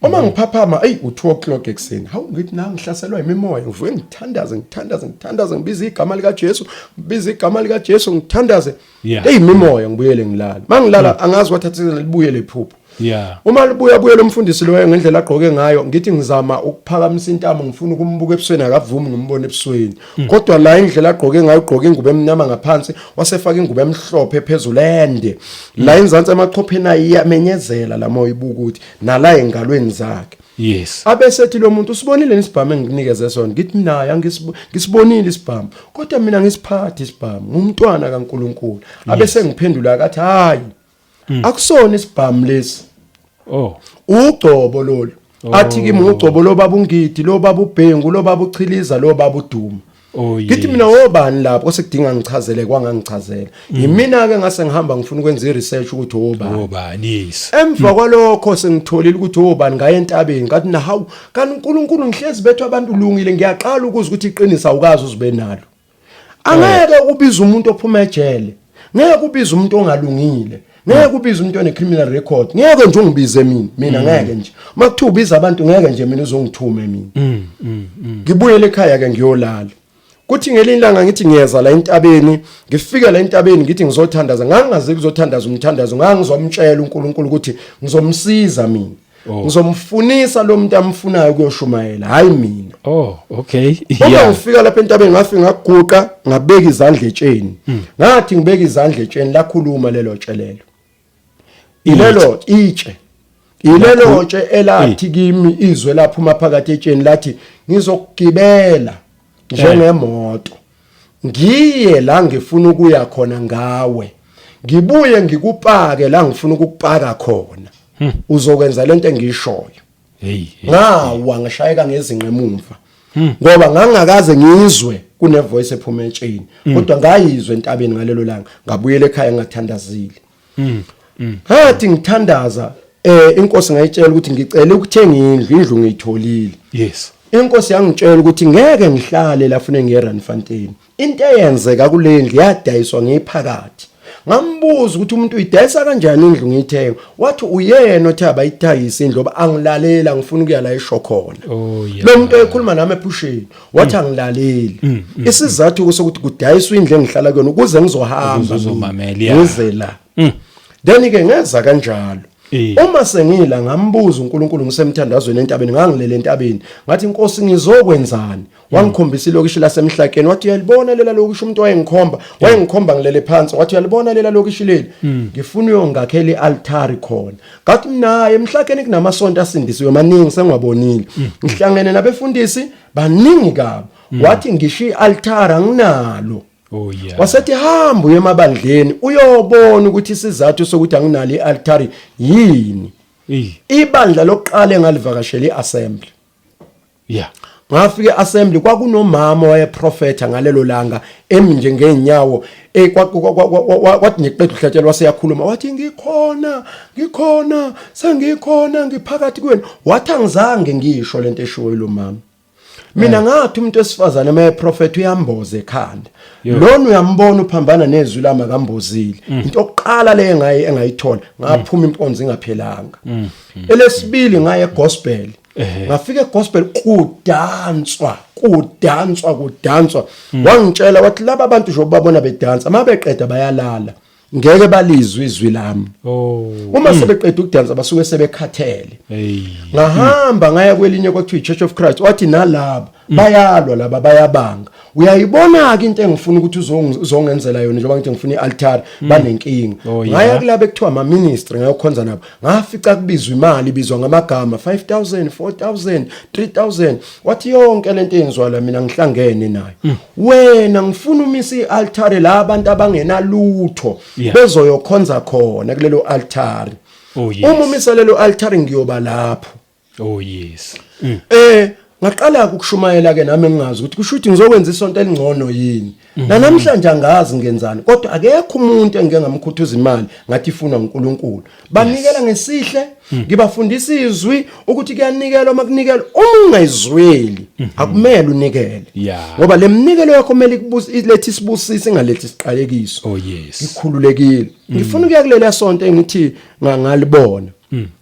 Uma ngiphaphama, eyi, u2 o'clock ekuseni, hawu, ngithi na ngihlaselwa imimoya. Ngivuke ngithandaze, ngithandaze, ngithandaze, ngibiza igama lika Jesu, ngibiza igama lika Jesu, ngithandaze. Eyi, imimoya, ngibuyele ngilala. Mangilala angazi kwathatha libuye lephupho. Uma libuya buye lo mfundisi loyo ngendlela agqoke ngayo, ngithi ngizama ukuphakamisa intamo, ngifuna ukumbuka ebusweni, akavumi ngimbone ebusweni. Kodwa la indlela agqoke ngayo, ugqoke ingubo emnyama ngaphansi, wasefaka ingubo emhlophe phezulu ende. La enzansi emachopheni ayamenyezela la moya ibuka ukuthi nala engalweni zakhe. Abesethi lo muntu, "Usibonile isibhamu engikunikeze sona?" Ngithi naye, "Ngisibonile isibhamu, kodwa mina ngisiphathi isibhamu, ngumntwana kaNkuluNkulu." Abese ngiphendula akathi, "Hayi, akusona isibhamu lesi, ugcobo lolu." Athi kimi, "Ugcobo lo baba uNgidi, lo baba uBhengu, lo baba uChiliza, lo baba uDuma." Ngithi mina, "Wobani lapho?" Kose kudinga ngichazele, kwangangichazela. Yimina ke ngase ngihamba ngifuna ukwenza i-research ukuthi wobani. Obani, yes. Emva kwalokho sengitholile ukuthi wobani, ngaye entabeni, ngathi na, "Hawu, kanti uNkulunkulu ngihlezi bethu abantu ulungile. Ngiyaqala ukuzwa ukuthi iqiniso awukazi uzibe nalo. Angeke ubize umuntu ophuma ejele, ngeke ubize umuntu ongalungile, ngeke ubize umuntu one criminal record, ngeke nje ungibize mina. Mina ngeke nje uma kuthiwa ubiza abantu, ngeke nje mina uzongithume mina." Ngibuyele ekhaya ke ngiyolala. Kuthi ngelinye ilanga ngithi ngiyeza la entabeni, ngifike la entabeni, ngithi ngizothandaza. Ngangingazi kuzothandaza umthandazo, ngangizomtshela uNkulunkulu ukuthi ngizomsiza mina, ngizomfunisa lo muntu amfunayo kuyoshumayela, hayi mina. Uma ngifika lapha entabeni, ngafika ngaguqa, ngabeka izandla etsheni. Ngathi ngibeka izandla etsheni, lakhuluma lelo tshelelo, ilelo itshe, ilelo tshe elathi kimi, izwe laphuma phakathi etsheni lathi, "Ngizokugibela njengemoto, ngiye la ngifuna ukuya khona ngawe, ngibuye ngikupake la ngifuna ukukupaka khona. Uzokwenza lento engiyishoyo." Hey. Ngawa ngashayeka ngezinqe emumva, ngoba ngangakaze ngizwe kune voice ephuma etsheni, kodwa ngayizwe entabeni ngalelo langa. Ngabuyela ekhaya ngathandazile. Ngathi ngithandaza, inkosi ngayitshela ukuthi ngicela ukuthenga indlu, indlu ngiyitholile. Inkosi yangitshela ukuthi ngeke ngihlale la, fune ngiye Randfontein. Into eyenzeka kule ndlu, yadayiswa ngiphakathi. Ngambuza ukuthi umuntu uyidayisa kanjani indlu ngiyithenga, wathi uyena othi abayidayisa indlu, ngoba angilalela, ngifuna ukuya la esho khona. Lo muntu oyekhuluma nami ephusheni wathi angilaleli, isizathu sokuthi kudayiswa indlu engihlala kuyona ukuze ngizohamba Ukuze uzomamela, yeah. ngize la. Then ke ngeza kanjalo. Uma sengila, ngambuza uNkulunkulu ngisemthandazweni entabeni, ngangilele entabeni, ngathi, "Inkosi, ngizokwenzani?" Wangikhombisa ilokishi lasemhlakeni, wathi, "Uyalibona lela lokishi?" Umuntu wayengikhomba, wayengikhomba ngilele phansi, wathi, "Uyalibona lela lokishi leli? Ngifuna uyongakhela ialtari khona." Ngathi naye, emhlakeni kunamasonto asindisiwe maningi, sengiwabonile, ngihlangene nabefundisi baningi kabi. Wathi, "Ngisho ialtari anginalo." Wasethi, "Hamba uye emabandleni uyobona ukuthi isizathu sokuthi anginalo ialtari yini." Ibandla lokuqala engalivakashela iassembly. Yeah. Ngafika eassembly, kwakunomama wayeprofetha ngalelo langa, emi nje ngeenyawo, kwathi ngiqeda uhlatshelwa waseyakhuluma, wathi, "Ngikhona, ngikhona, sengikhona, ngiphakathi kwenu." Wathi, "Angizange ngisho lento eshiwo lo mama mina." Ngathi umuntu wesifazane uma eprofetha uyamboza ekhanda. Lona uyambona uphambana nezwi lami, akambozile. Into yokuqala le engayi engayithola, ngaphuma imponzo ingaphelanga. Elesibili, ngaye gospel. Ngafika egospel, kudanswa, kudanswa, kudanswa. Wangitshela wathi, "Laba bantu nje obabona bedansa, mabeqeda bayalala, ngeke balizwe izwi lami." Uma sebeqeda ukudansa basuke sebekhathele. Hey. Ngahamba ngaya kwelinye, kwakuthiwa i-Church of Christ. Wathi, "Nalaba bayalwa, laba bayabanga. Uyayibona ke into engifuna ukuthi uzongenzela yona, njengoba ngithi ngifuna i-altar, banenkinga." Ngaya kulabo ekuthiwa ama ministry, ngayokhonza nabo. Ngafica kubizwa imali, ibizwa ngamagama, 5000, 4000, 3000. Wathi, "Yonke lento eyenziwa la mina ngihlangene nayo. Wena ngifuna umise i-altar la abantu abangenalutho bezoyokhonza khona kulelo altar. Uma umisa lelo altar, ngiyoba lapho." Oh yes. Ngaqala ukushumayela ke nami ngingazi ukuthi kusho ukuthi ngizokwenza isonto elingcono yini. Namhlanje angazi ngenzani, kodwa akekho umuntu engike ngamkhuthuza imali ngathi ifuna uNkulunkulu. Banikela ngesihle, ngibafundisa izwi ukuthi kuyanikelwa, makunikelwa uma ungayizweli akumele unikele. Ngoba lemnikelo yakho kumele ikubusi, ilethe isibusiso, ingalethi isiqalekiso. Oh yes. Ngikhululekile. Ngifuna ukuya kuleli sonto engithi ngalibona.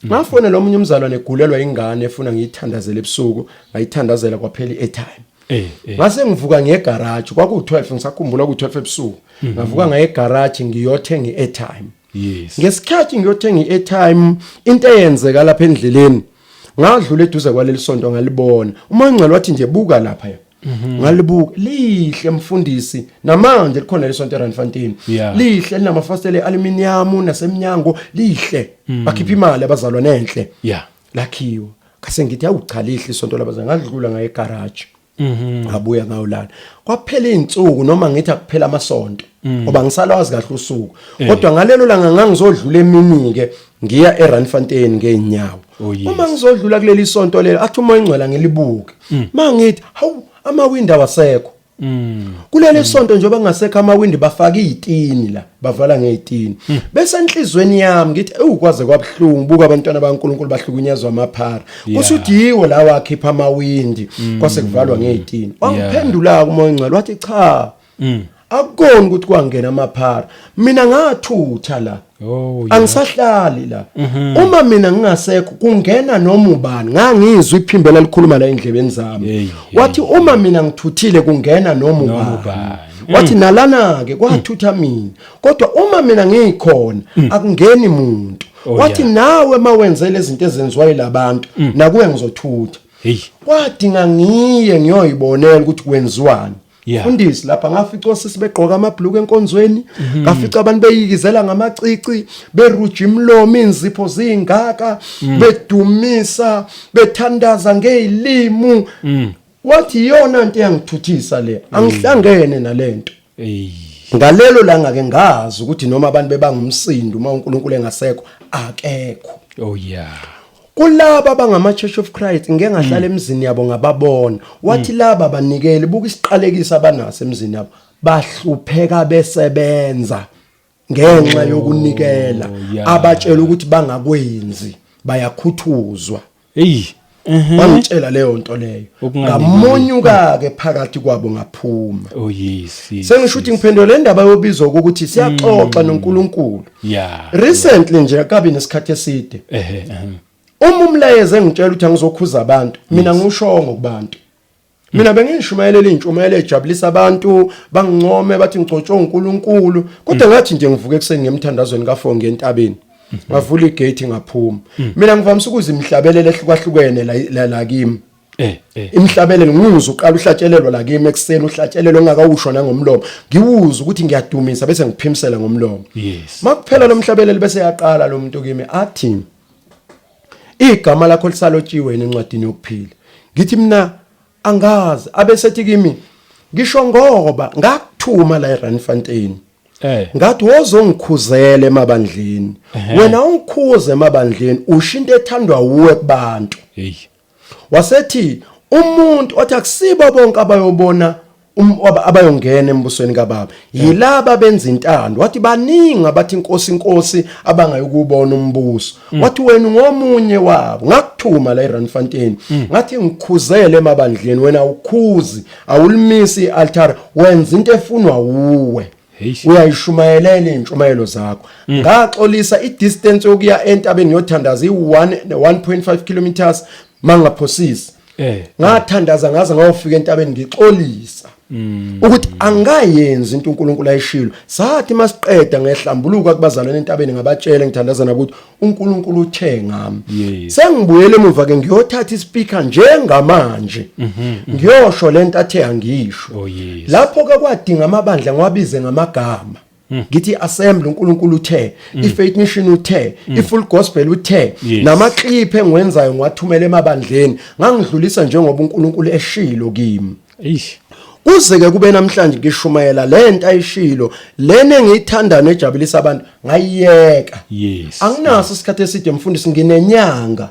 Ngafonela omunye umzalwane egulelwa ingane, efuna ngiyithandazele ebusuku, ngayithandazela, kwaphela i-airtime. Ngase ngivuka ngiye egarage, kwaku-12, ngisakhumbula ku-12 ebusuku. Ngavuka ngaye egarage ngiyothenga i-airtime. Ngesikhathi ngiyothenga i-airtime, into eyenzeka lapha endleleni, ngadlula eduze kwaleli sonto, ngalibona. Uma ngcela wathi nje, "Buka lapha." Ngalibuka, lihle mfundisi, namanje likhona lesonto eRandfontein. Lihle, linamafasitela aluminium nasemnyango, lihle, bakhipha imali abazalwane, enhle. Lakhiwa. Ngase ngithi, "Awu cha, lihle isonto labazalwane." Ngadlula ngaye egarage, ngabuya ngawulala. Kwaphela izinsuku, noma ngithi akuphela amasonto, ngoba ngisalwazi kahle usuku, kodwa ngalelo langa ngangizodlula emini ke ngiya eRandfontein ngeenyawo. Uma ngizodlula kuleli sonto lelo, athi uMoya Ingcwele ngilibuke. Mangithi, "Hawu, amawindi awasekho kuleli sonto." Njengoba ngasekho amawindi, bafaka izitini la, bavala ngezitini. Bese enhlizweni yami ngithi, "Ewu, kwaze kwabhlungu, buka abantwana baNkulunkulu bahlukunyezwa amaphara." Kusho ukuthi yiwo la wakhipha amawindi, kwase kuvalwa ngezitini. Wangiphendula uMoya Ingcwele wathi, "Cha, akukoni ukuthi kwangena amaphara, mina ngathutha la. Angisahlali la. Uma mina ngingasekho kungena noma ubani." Ngangizwa iphimbela likhuluma la endlebeni zami. Wathi, "Uma mina ngithuthile kungena noma Noma ubani." ubani. Wathi, "Nalana ke kwathutha mina, kodwa uma mina ngikhona akungeni muntu." Wathi, "Nawe mawenzele izinto ezenziwa yilabantu, nakuwe ngizothutha." Kwadinga ngiye ngiyoyibonela ukuthi kwenziwani. Mfundisi, lapha ngafica osisi begqoka amabhluku enkonzweni, ngafica abantu beyikizela ngamacici, beruja imlomo, inzipho zingaka, bedumisa, bethandaza ngezilimi. Wathi, "Iyona nto eyangithuthisa le, angihlangene nalento." Ngalelo langa ke ngazi ukuthi noma abantu bebangumsindo, uma uNkulunkulu engasekho akekho. Kulaba abangama Church of Christ, ngeke ngahlala emzini yabo ngababona. Wathi, "Laba banikeli, buka isiqalekiso abanaso emzini yabo, bahlupheka besebenza ngenxa yokunikela." Abatshela ukuthi bangakwenzi, bayakhuthuzwa. Wangitshela leyo nto leyo. Ukunganikeli. Ngamonyuka ke phakathi kwabo, ngaphuma. Sengisho ukuthi ngiphendule le ndaba yobizo ukuthi siyaxoxa noNkulunkulu. Recently nje, akabi nesikhathi eside, uma umlayeze engitshela ukuthi angizokhuza abantu, mina ngiushongo kubantu. Mina bengishumayela intshumayelo ejabulisa abantu, bangincome, bathi ngicotshwe uNkulunkulu, kodwa ngathi nje ngivuke ekuseni ngemthandazweni ka4 ngentabeni, ngavula igate, ngaphuma. Mina ngivamise ukuza imihlabelelo ehlukahlukene la la kimi. Imhlabelelo ngizwe uqala uhlatshelelwa la kimi ekuseni, uhlatshelelo ongakawusho nangomlomo, ngiwuze ukuthi ngiyadumisa bese ngiphimisela ngomlomo. Makuphela lo mhlabelelo, bese yaqala lo muntu kimi athi, "Igama lakho lisalotshiwe yini encwadini yokuphila?" Ngithi mina, "Angazi." Abesethi kimi, "Ngisho ngoba ngakuthuma la eRandfontein." Ngathi wozongikhuzela emabandleni. Wena ungikhuze emabandleni, usho into ethandwa wuwe kubantu. Hey. Wasethi umuntu othi akusibo bonke abayobona abayongena embusweni kaBaba, yilaba benza intando. Wathi baningi abathi inkosi inkosi abangayukubona umbuso. Wathi wena ngomunye wabo. Ngakuthuma la eRandfontein, ngathi ngikhuzele emabandleni, wena ukhuzi, awulimisi ialtar, wenza into efunwa wuwe. Uyayishumayelela intshumayelo zakho. Ngaxolisa, idistance yokuya entabeni yothandaza i1 1.5 kilometers mangaphosisi. Ngathandaza ngaze ngawufika entabeni ngixolisa ukuthi angayenzi into uNkulunkulu ayishilo. Sathi masiqeda ngehlambuluka kubazalwane entabeni, ngabatshela ngithandaza nabo ukuthi uNkulunkulu uthe ngami. Sengibuyele emuva ke ngiyothatha ispeaker njengamanje, ngiyosho lento athe angisho. Oh yes. Lapho ke kwadinga amabandla ngiwabize ngamagama, ngithi assembly uNkulunkulu uthe, iFaith Mission uthe, iFull Gospel uthe. Namaclip engiwenzayo ngiwathumela emabandleni, ngangidlulisa njengoba uNkulunkulu eshilo kimi. Eish. Kuze ke kube namhlanje ngishumayela lento ayishilo, lena engiyithanda nejabulisa abantu ngayiyeka. Anginaso isikhathi eside mfundisi, nginenyanga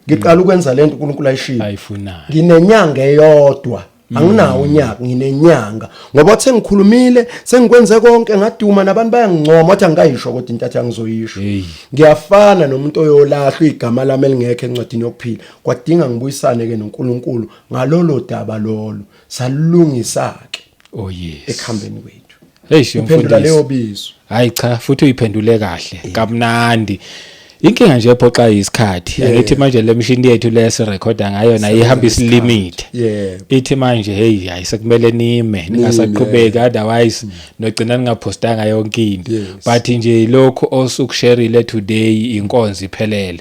ngiqala ukwenza lento uNkulunkulu ayishilo. Ayifunayo. Nginenyanga eyodwa, anginawo unyaka, nginenyanga ngoba wathi sengikhulumile, sengikwenze konke, ngaduma nabantu bayangincoma, wathi angikayisho kodwa into athi angizoyisho. Hey. Ngiyafana nomuntu oyolahlwa igama lami elingekho encwadini yokuphila. Kwadinga ngibuyisane ke noNkulunkulu ngalolo daba lolo, salungisa ke Oh yes. ekuhambeni kwethu. Hey, iphendula mfundisi. leyo bizo. Hayi cha, futhi uyiphendule kahle kamnandi. Inkinga nje ephoxa isikhathi. Angithi manje le mshini yethu lesirekhoda ngayo nayo ihamba isilimit. Ithi manje hey, hayi, sekumele nime ningasaqhubeki, otherwise nogcina ningaphostanga yonke into. But nje lokho osukushareile today, inkonzo iphelele.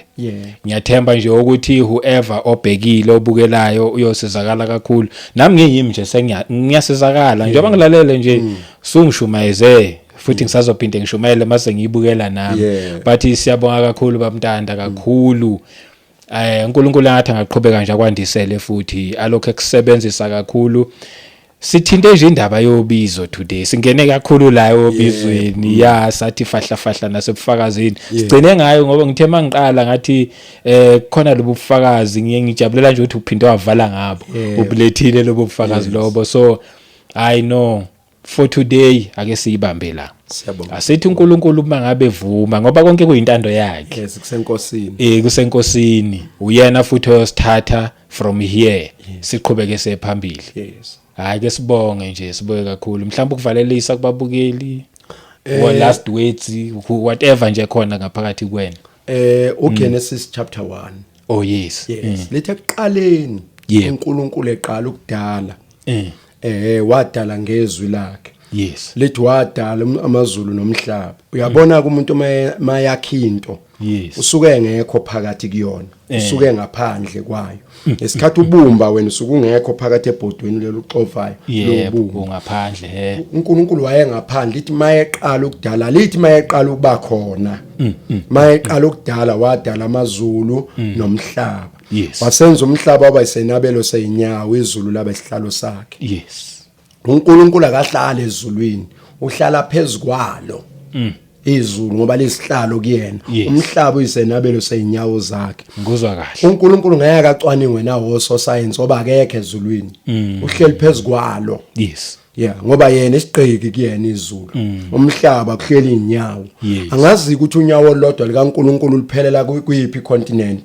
Ngiyathemba nje ukuthi whoever obhekile, obukelayo, uyosizakala kakhulu. Nami ngiyimi nje ngiyasizakala njengoba ngilalele nje, sungishumayeze futhi ngisazophinde ngishumayele mase ngiyibukela nami. But siyabonga kakhulu babMtanda, kakhulu. UNkulunkulu angathi angaqhubeka nje akwandisele futhi alokho ekusebenzisa kakhulu. Sithinte nje indaba yobizo today, singene kakhulu la obizweni, ya, sathi fahla fahla nasebufakazini. Sigcine ngayo ngoba ngithe mangiqala ngathi khona lobu bufakazi, ngiye ngijabulela nje ukuthi uphinde wavala ngabo, ubulethile lobu bufakazi lobo. So I know for today ake siyibambe la. Siyabonga. Asithi uNkulunkulu uma ngabe vuma, ngoba konke kuyintando yakhe. Yes, kusenkosini. Kusenkosini, uyena futhi oyosithatha from here siqhubeke sephambili. Hayi ke, sibonge nje, sibuke kakhulu. Mhlawumbe ukuvalelisa kubabukeli or last words, whatever nje khona ngaphakathi kwena. uGenesis chapter 1. Oh yes. Yes, lithi ekuqaleni uNkulunkulu eqala ukudala, wadala ngezwi lakhe. Lithi wadala amazulu nomhlaba. Uyabona umuntu mayakha into, usuke engekho phakathi kuyona, usuke ngaphandle kwayo. Ngesikhathi ubumba wena usuke ungekho phakathi ebhodweni lelo uxovayo lobumba. Ungaphandle he. uNkulunkulu wayengaphandle. Lithi mayeqala ukudala, lithi mayeqala ukuba khona, mayeqala ukudala, wadala amazulu nomhlaba. Wasenza umhlaba waba isenabelo seyinyawo, izulu laba isihlalo sakhe. uNkulunkulu akahlali ezulwini, uhlala phezukwalo izulu ngoba lisihlalo kuyena. Umhlaba uyisenabelo seyinyawo zakhe. Ngikuzwa kahle. uNkulunkulu ngeke acwaningwe nawo sosayensi oba akekho ezulwini, uhleli phezukwalo. Yeah, ngoba yena isigqiki kuyena izulu, umhlaba kuhleli inyawo. Angazi ukuthi unyawo olodwa likaNkulunkulu luphelela kuyiphi continent,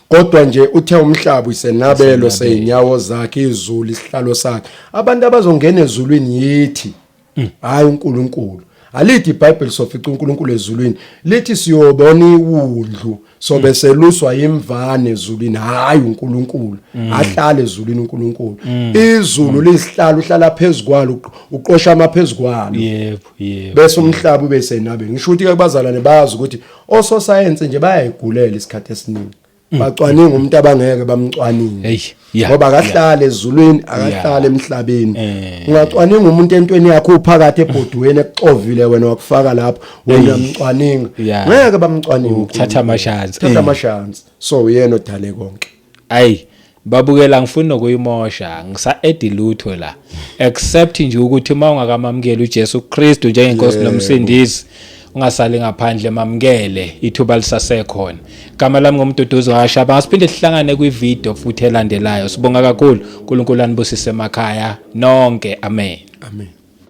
kodwa nje uthe umhlaba uyisenabelo seyinyawo zakhe, izulu isihlalo sakhe. Abantu abazongena ezulwini yithi, hayi uNkulunkulu. Alithi iBhayibheli sofica uNkulunkulu ezulwini, lithi siyobona iwundlu sobe seluswa imvane ezulwini, hayi uNkulunkulu ahlale ezulwini. uNkulunkulu, izulu lisihlalo, uhlala phezukwalo, uqosha amaphezulu yebo yebo bese umhlaba ube senabe. Ngisho ukuthi ke kubazalwane bazi ukuthi ososayensi nje bayayigulela isikhathi esiningi, bacwaninga umuntu abangeke bamcwaninge. Hey, yeah, ngoba akahlale ezulwini, akahlale emhlabeni. Ungacwaninga umuntu entweni yakho uphakathi ebhodweni ekuxovile wena wakufaka lapho, wena uyamcwaninga. Ngeke bamcwaninge. Ukuthatha ama-chance. Thatha ama-chance. So uyena odale konke. Ayi. Babukela ngifuna nokuyimosha, ngisa-edi lutho la except nje ukuthi uma ungakamamukeli uJesu Kristu njengenkosi nomsindisi, ungasali ngaphandle, mamukele, ithuba lisasekhona. Igama lami ngoMduduzi washaba. Asiphinde sihlangane kwivideo futhi elandelayo. Sibonga kakhulu. uNkulunkulu anibusise emakhaya nonke. Amen. Amen.